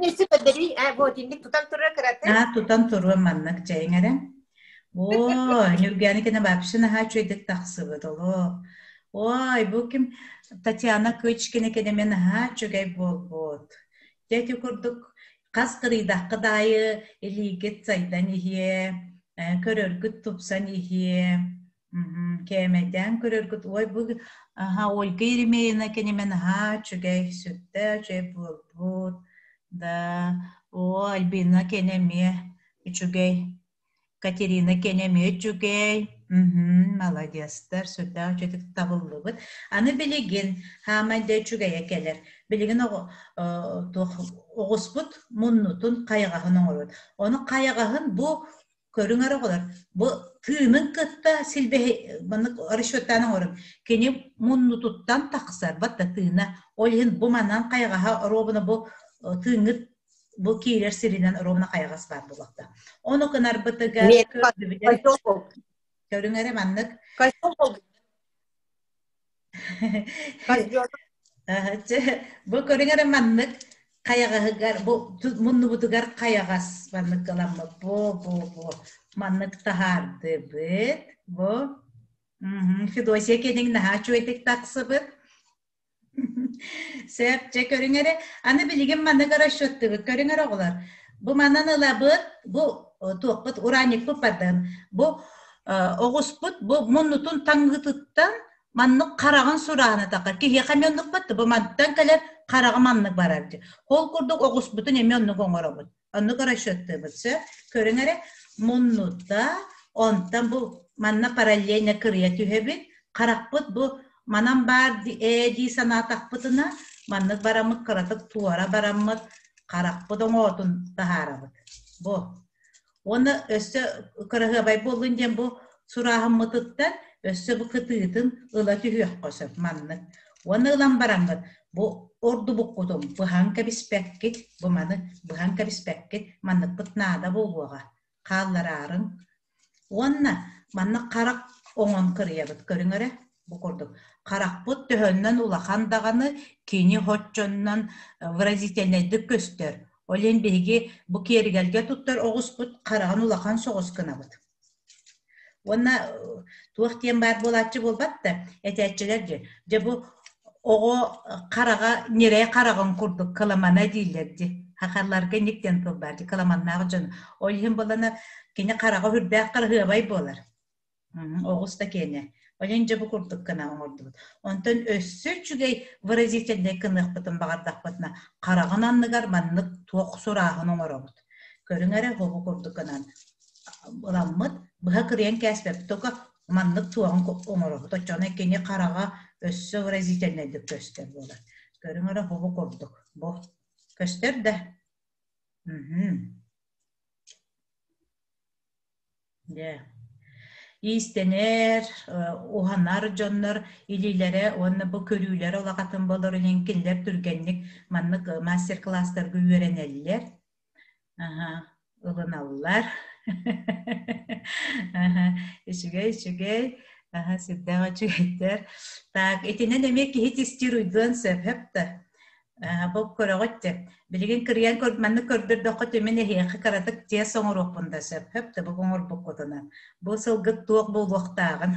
Тутан турар кыраты. А, тутан туруом маннык чэйиҥ эрэ. О, Ньургианы кэнэ вообще наһаа үчүгэйдик тахсыбыт олох. Ой, бу ким Татьяна Кычкина кэнэ наһаа үчүгэй буолбут. Дьэ ити курдук хас кырыйдаххыт аайы илиигит сайдан иһиэ, көрөргүт тупсан иһиэ. Кээмэйдээн көрөргүт ой бу аһа Ольга Еремеевна кинимэн наһаа үчүгэй, сүрдээх үчүгэй буолбут. Да, о Альбина кини эмиэ үчүгэй. Катерина кини эмиэ үчүгэй. Маладьыастар, сүрдээх үчүгэйдик табыллыбыт. Аны билигин хаамай да үчүгэйэ кэлэр. Билигин оҕо туох оҕуспут муннутун хайаҕаһын оҥоробут. Ону хайаҕаһын бу көрүҥ эрэ оҕолор бу тыынын кытта силбэһи маннык расчеттаан оҥорун кини муннутуттан тахсар батта тыына ол иһин бу манан хайаҕаһа оруобуна бу тыыҥҥыт бу киирэр сиринэн оруобуна хайаҕас баар буолуохта ону гынарбытыгар көрүҥ эрэ маннык Бу көрүҥ эрэ маннык хайаҕаһыгар бу муннубутугар хайаҕас маннык ыламмыт бу бу бу маннык таһаардыбыт бу Федосия киэниҥ наһаа үчүгэйдик тахсыбыт Сөп, дьэ көрүҥ эрэ. Аны билигин маннык расчеттыыбыт. Көрүҥ эрэ оҕолор. Бу манан ылабыт, бу туохпут ураанньыкпыт бардын. Бу оҕуспут бу муннутун таҥыытыттан маннык хараҕын сурааһына тахар. Киһиэхэ эмиэ оннук батты. Бу мантан кэлэр хараҕа маннык барар дии. Ол курдук оҕуспутун эмиэ оннук оҥоробут. Оннук расчеттыыбыт. Сөп. Көрүҥ эрэ. Муннута, онтон бу манна параллельно кырыйа түһэбит. Харахпыт бу Манан баар ээ дии санаатахпытына, маннык бараммыт кыратык туора бараммыт харахпыт оҥоотун таһаарабыт. Бу. Уонна өссө кыраһыабай буоллун диэн бу сурааһыммытыттан өссө бу кытыытын ыла түһүөххэ сөп маннык. Уонна ылан бараҥҥыт бу ордубуккутун быһан кэбиспэккит, бу маны быһан кэбиспэккит, манныкпыт наада буолуоҕа. Хааллараарыҥ. Уонна манна харах оҥон кырыйабыт көрүҥ эрэ бу курдук. Харахпыт төһөннөн улахан даҕаны кини хоччоннон выразительнайдык көстөр. Ол иһин биһиги бу киэргэлгэ туттар оҕуспут хараҕын улахан соҕус гынабыт. Уонна туох диэн баар буолааччы буолбат да, этээччилэр дьэ, дьэ бу оҕо хараҕа ньирэй хараҕын курдук кыламана дииллэр дии. Хахалларга инник диэн тыл баар дии, кыламаннаах дьон. Ол иһин буоллана кини хараҕа үрдээх кыраһыабай буолар. Оҕус да киэнэ. Ол иһин дьэ бу курдук гына оҥордубут. Онтон өссө үчүгэй выразительнай гыныахпытын баҕардахпытына, хараҕын анныгар маннык туох сурааһын оҥоробут. Көрүҥ эрэ, бу курдук гынан ыламмыт, быһа кырыйан кээспэппит, только маннык туоҕун оҥоробут. Оччоҕуна кини хараҕа өссө выразительнайдык көстөр буолар. Көрүҥ эрэ, бу курдук. Бу көстөр да? Дьэ. Иистэнэр, уһанар дьоннор илиилэрэ уонна бу көрүүлэрэ улахатын болор иһин кинилэр түргэнник маннык мастер-класстарга үөрэнэллэр. Аһа, ылыналлар. Аһа, үчүгэй, үчүгэй. Аһа, сүрдээх үчүгэйдэр. Так, итинэн эмиэ киһи тистиир уйдуон сөп, сөп да? Бу көрөҕүт дьэ. Билигин кырыйан көр, маннык көрдөрдөххө түмэн эһиэхэ кыратык тиэс оҥоруохпун да сөп. Хөп да бу оҥорбуккутунан. Бу сылгыт туох буолуохтааҕын.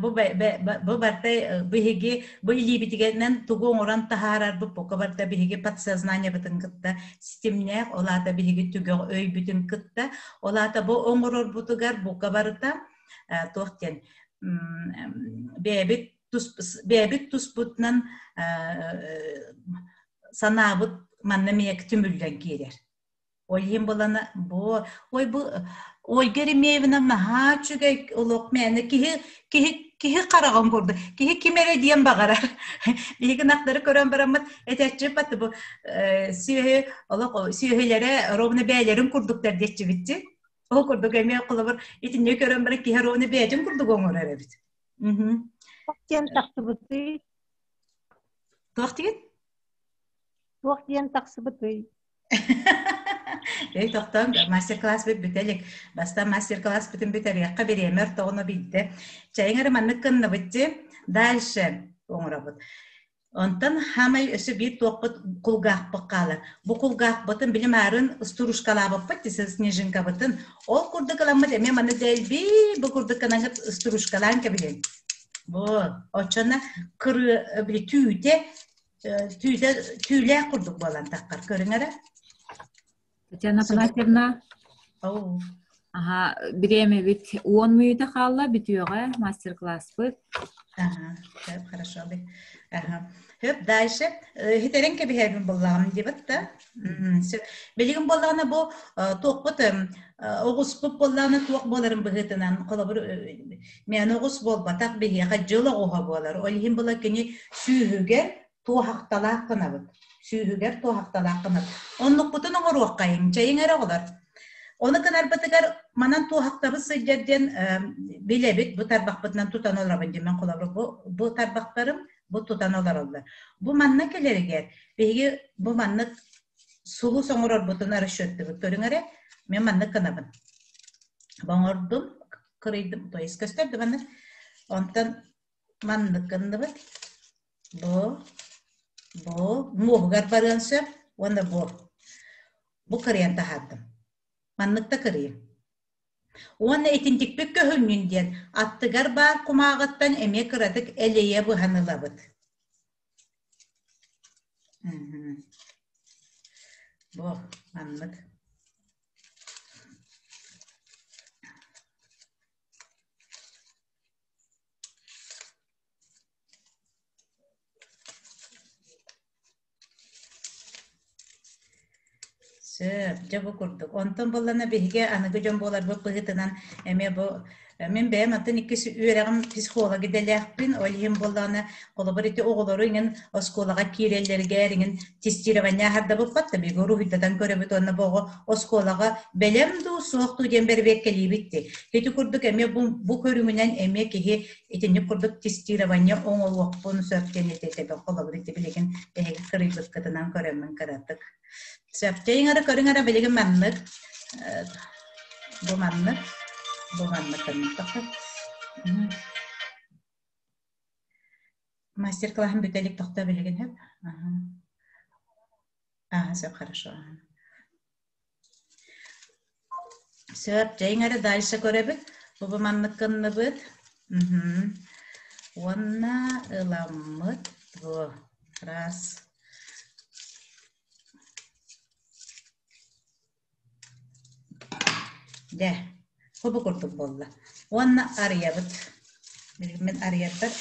Бу бу барта биһиги бу илиибитигэнэн тугу оҥорон таһаарарбыт бука барта биһиги подсознаниебытын кытта ситимнээх, ол аата биһиги түгэх өйбүтүн кытта, ол аата бу оҥорорбутугар бука барыта туох диэн бэйэбит тус бэйэбит туспутунан санаабыт манна эмиэ түмүллэн киирэр. Ол иһин булана бу ой бу Ольга Еремеевна наһаа үчүгэй олох мээнэ киһи киһи киһи хараҕын курдук киһи ким эрэ диэн баҕарар биһиги ынахтары көрөн бараммыт этээччи бу сүөһү олох сүөһүлэрэ ровно бэйэлэрин курдуктар диэччибитти Ол курдук эмиэ холобур итинник көрөн баран киһи ровно бэйэтин курдук оҥорор эбит. Туох диэн тахсыбытый? Туох диэн? Туох диэн тахсыбытый? Эй, тохтоон, мастер-класс бүт бүтэ илик. Бастаан мастер-класс бүтүн бүтэриэххэ бириэмэ ортоҕуна биирдэ. Чэйиҥ эрэ маннык гынныбыт дии. Дальше оҥоробут. Онтон хаамай өссө биир туохпут кулгаахпыт хаалар. Бу кулгаахпытын били маарын устурушкалаабыппыт дии снежинкабытын. Ол курдук ыламмыт эмиэ маны дэлби бу курдук гынаҥыт устурушкалаан кэбиһин. Бу оччоно кырыы били түүтэ түүтэ түүлээх курдук буолан таххар көрүҥ эрэ. Татьяна Афанасьевна, Аха, бириэмэбит 10 мүнүүтэ хаалла, бүтүөҕэ мастер-класспыт. Ага, сөп, хорошо. Ага. Хөп, дальше. Хитерен кэбиһэрбин буллаҕым диэбит да. Сөп. Билигин буоллаҕына бу туохпут оҕуспут буоллаҕына туох буоларын быһыытынан холобур мээнэ оҕус буолбатах биһиэхэ дьыл оҕуһа буолар. Ол иһин була кини сүүһүгэр туоһахталаах гынабыт. Сүүһүгэр туоһахталаах гынабыт. Оннукпутун оҥоруоххайыҥ, чэйиҥ эрэ оҕолор. Ону гынарбытыгар манан туоһахтабыт сылдьар диэн билэбит, бу тарбахпытынан тутан олоробун диэн холобур бу, бу тарбахтарым бу тутан олороллор. Бу манна кэлэригэр биһиги бу маннык сулус оҥорорбутун расчеттыбыт. Көрүҥ эрэ, мен маннык гынабын. Оҥордум, кырыйдым, то есть көстөр да маннык. Онтон маннык гынныбыт. Бу, бу муоһугар барыан сөп уонна бу. Бу кырыйан таһаардым. Маннык да кырыйым. Уонна итинтикпит көһүннүн диэн аттыгар баар кумааҕыттан эмиэ кыратык элэйэ быһан ылабыт. Бу маннык. Сөп, дьэ бу курдук. Онтон буоллана биһиги аныгы дьон буоларбыт быһыытынан эмиэ бу Мин бэйэм атын иккис үөрэҕим психолог идэлээхпин, ол иһин буоллаҕына, холобур ити оҕолору иҥин оскуолаҕа киирэллэригэр иҥин тестирование аһардабыппат да биһиги уруһуйдатан көрөбүт уонна бу оҕо оскуолаҕа бэлэм дуу, суох дуу диэн бэрэбиэркэлиибит дии. Ити курдук эмиэ бу, бу көрүҥүнэн эмиэ киһи итинник курдук тестирование оҥоруохпун сөп диэн этэбин. Холобур ити билигин эһиги кырыйбыккытынан көрөммүн кыратык. Сөп. Чэйиҥ эрэ көрүҥ эрэ билигин маннык. Бу маннык. Бу маннык көрүҥ. Мастер-классын бүтэ илик тохтоо билигин сөп. Ага. Сөп, хорошо. Сөп, чэйиҥ эрэ дальше көрөбүт. Бу бу маннык гынныбыт. Уонна ыламмыт бу раз. Дьэ, бу курдук буолла. Уонна арыйабыт. Билигин мин арыйарбар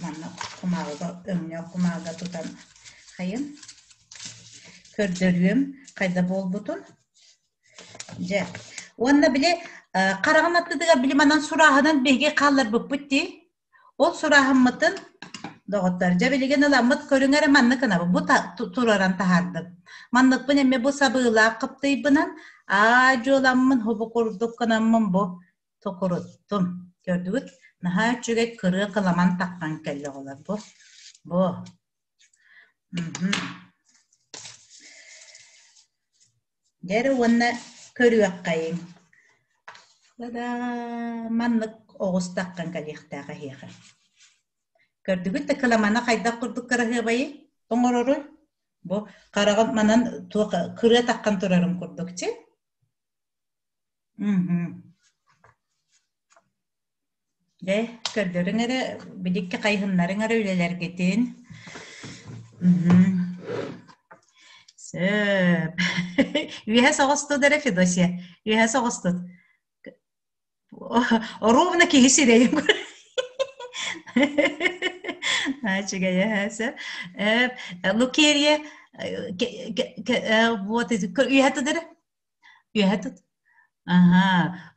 манна кумааҕыга өҥнөөх кумааҕыга тутан хайын көрдөрүөм хайда буолбутун. Дьэ, уонна били хараҕын аттытыгар били манан сурааһынан биһиги хаалларбыппыт дии. Ол сурааһыммытын, доҕоттор, дьэ билигин ыламмыт көрүҥ эрэ маннык гынабын, бу тураран таһаардым. Манныкпын эмиэ бу сабыылаах кыптыйбынан аа дьуоламмын хобу курдук гынаммын бу токуруттум. Көрдүгүт? Наһаа үчүгэй кырыа кыламан таххан кэллэ оҕолор бу. Бу. Дьэ эрэ уонна көрүөххэйиҥ. Та-даа, маннык оҕус таххан кэлиэхтээх эһиэхэ. Көрдүгүт да кыламана хайдах курдук кыраһыабайый оҥороруй? Бу хараҕым манан туох кырыа таххан турарын курдук чи. Дьэ, көрдөрүҥ эрэ, биликки хайыһыннарыҥ эрэ үлэлэргитин. Сөп. Үөһэ соҕустут эрэ, Федосия. Үөһэ соҕустут. Ровно киһи сирэйин Үчүгэй сөп. Лукерья вот үөһэ тут эрэ. Үөһэ тут. Аһаа.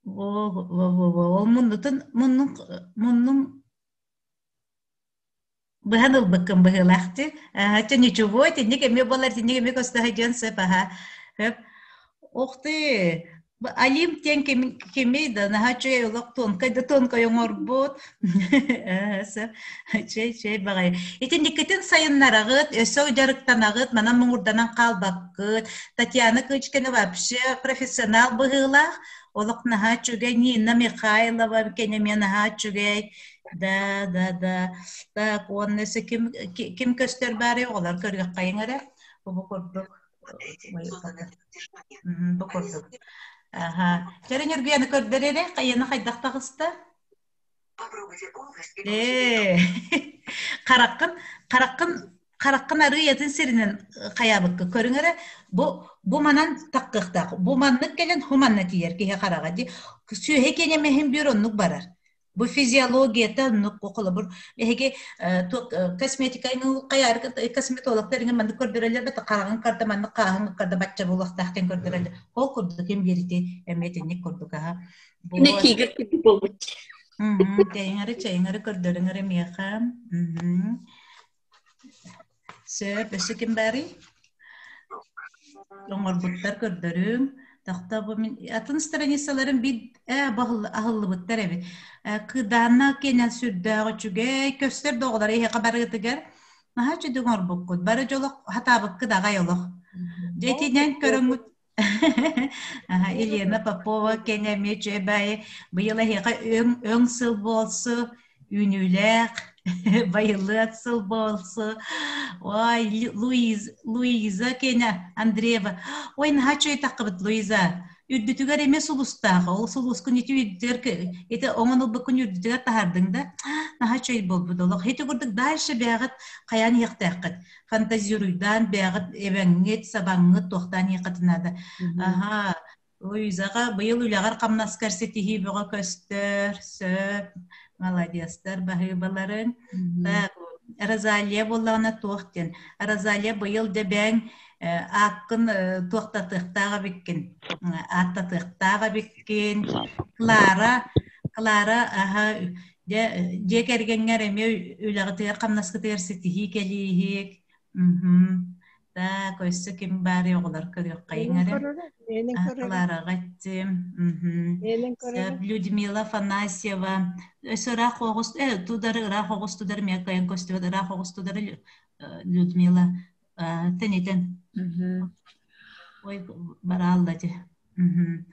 Ол муннутун муннун муннун быһан ылбыккын быһыылаах дии. Аһа, чэ ничего, итинник эмиэ буолар, итинник эмиэ көстө сылдьыан сөп, аһа. Сөп. Ух ты! Алим диэн кими да наһаа үчүгэй олох тонкай да тонкай оҥорбут. Сөп. Чэй, чэй баҕайы. Итинниккитин сайыннараҕыт, өссө дьарыктанаҕыт, манан муҥурданан хаалбаккыт. Татьяна Кычкина вообще профессионал быһыылаах. Олох наһаа үчүгэй. Нина Михайлова кэнэмиэ наһаа үчүгэй. Да, да, да. Так, уонна өссө ким, ким көстөр баарый оҕолор көрүөххэйиҥ эрэ. Бу курдук. Бу курдук. Аха. Чэрэ Ньургуяны көрдөр эрэ, хайаны хайдах таҕыста? Ээ, хараххын, хараххын, хараххын арыый атын сиринэн хайаабыкка көрүҥ эрэ, бу, бу манан таххыахтаах, бу маннык кэлэн ху манна тиийэр киһи хараҕа дии. Сүөһэ киэнэмэһин бүөр оннук барар. Бу физиологията оннук холобур эһиги косметика хайаар косметологтар иҥэ маннык көрдөрөллөр бата хараҕын карда маннык хааһын карда бачча буолуохтаах диэн көрдөрөллөр. Ол курдук ким биэрити эмиэ итинник курдук аха. Кини тигр курдук буолбут. Чэйиҥэри чэйиҥэри көрдөрүҥ эрэ миэхэ. Сөп, өссө ким баарый? Оҥорбуттар көрдөрүҥ. Тахта бу мин атын страницаларым бит ээ аһыллыбыттар эбит. Кыдаанна кэнэн сүрдээх үчүгэй көстөр да оҕолор эһиэхэ барыытыгар наһаа үчүгэй оҥорбуккут. Бары дьолох хатаабыккыт аҕай олох. Дьэ итинэн көрөҥҥүт Елена Попова кэнэ эмиэ үчүгэй быйыл эһиэхэ өҥ өҥ сыл буолсу, үүнүүлээх, байылыат сыл буолсу. Ой, Луиз, Луиза кэнэ Андреева. Ой, наһаа үчүгэй таххыбыт Луиза. Үрдүтүгэр эмиэ сулустаах. Ол сулускун ити үрдүгэр ити оҥон ылбыккын үрдүтүгэр таһаардыҥ да, наһаа үчүгэй буолбут олох. Ити курдук дальше бэйэҕит хайаан иһиэхтээххит. фантазируйдаан бэйэҕит эбэҥҥит, сабаҥҥыт туохтаан иһиэххитин наада. Аһаа, Луизаҕа быйыл үлэҕэр хамнаскар ситиһии бөҕө көстөр, сөп, молодецтар, баһыыбаларыҥ. Так, Розалия буоллаҕына туох диэн? Розалия быйыл дьэ бэйэҥ ааккын туохтатыахтаах эбиккин, ааттатыахтаах эбиккин. Клара. Клара, аха, дьэ, дьиэ кэргэҥҥэр эмиэ үлэҕитигэр, хамнаскытыгар ситиһии кэлииһик. Мгм. Так, өссө ким баарый оҕолор көрүөххэйиҥ Миэнин эрэ. көрөрө, миэнин А, көрөрө, Клараҕа эттим. Мгм. миэнин Сөп, көрөрө. Людмила Афанасьева. Өссө ыраах оҕус, э, тудары ыраах оҕус тудары миэхэ кыайан көстүбэт ыраах оҕус тудары Людмила тэнитэн. Мгм. Ой, бараалла дии. Мгм.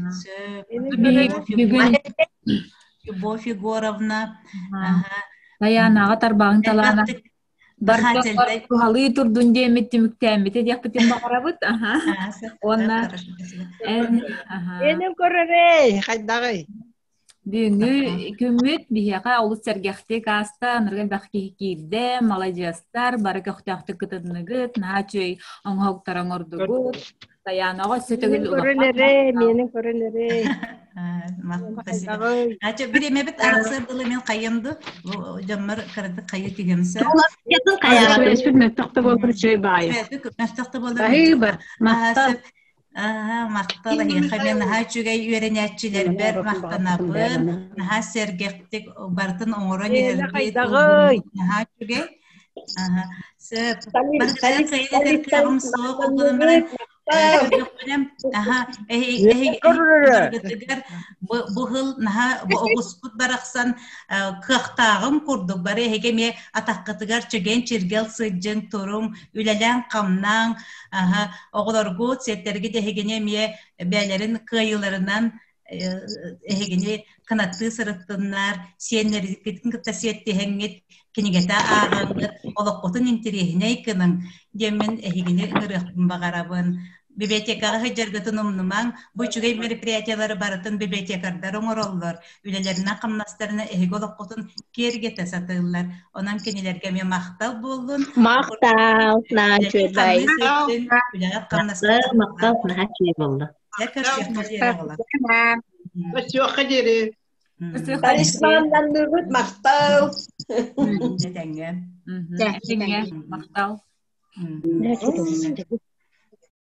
Сөп. Миэнин көрөрө. Бүгүн Любовь Егоровна. Аха. Тайаанаҕа тарбаҕыҥ талаана Элбэхтик барда дыхательнай туһалыы турдун диэммит түмүктээммитэ диэхпитин баҕарабыт. Аха. Уонна эн аха. Миэнин көрөрөй, хайдаҕый? Бүгүҥҥү күммүт биһиэхэ олус сэргэхтик ааста, аныгы элбэх киһи киирдэ, маладьыастар, бары көхтөөхтүк кытынныгыт, наһаа үчүгэй оҥоһуктары оҥордугут. Тайаанаҕа өссө Миэнин төгүл көрөн улахан эрэ, махтал. миэнин көрөн эрэ. Спасибо. Хайдаҕый? Ача бириэмэбит арахсар дылы мен хайым ду дьоммор кыратык хайы түһүм сөп. Түбэспит мөлтөх да буоллар үчүгэй баайы. Мөлтөх да буоллар Баһыыба, махтал. сөп. Аа, махтал эһиэхэ мен наһаа үчүгэй үөрэнээччилэрбэр махтанабын. Наһаа сэргэхтик барытын оҥорон Миэнэ иһэргит хайдаҕый? наһаа үчүгэй. Аха, сөп. Барытын кыайан этэр кыаҕым суох, ол гынан баран көрдөхпүнэ, аха, эһиги бу сыл наһаа бу оҕуспут барахсан кыахтааҕым курдук бары эһиги эмиэ атаххытыгар чэгиэн чиргэл сылдьыҥ, туруҥ, үлэлээҥ-хамнааҥ, аха, оҕолоргут, сиэттэргит эһигини эмиэ бэйэлэрин кыайыыларынан эһигини кынаттыы сырыттыннар, сиэннэргитин кытта сиэттиһэҥҥит, кинигэтэ ааҕаҥҥыт, олоххутун интэриэһинэй гыныҥ диэммин эһигини ыҥырыахпын баҕарабын. Библиотекаҕа сылдьаргытын умнумаҥ, бу үчүгэй мероприятиелары барытын библиотекардар оҥороллор, үлэлэринэн хамнастарынан эһиги олоххутун киэргэтэ сатыыллар. Онон кинилэргэ эмиэ махтал буоллун. Махтал, наһаа үчүгэй. Үлэҕит Махтал, махтал, наһаа үчүгэй буолла. Дьэ, көрсүөххэ диэри оҕолор. Көрсүөххэ диэри. Талисманнанныыбыт махтал. Этэҥҥэ. Этэҥҥэ. Махтал.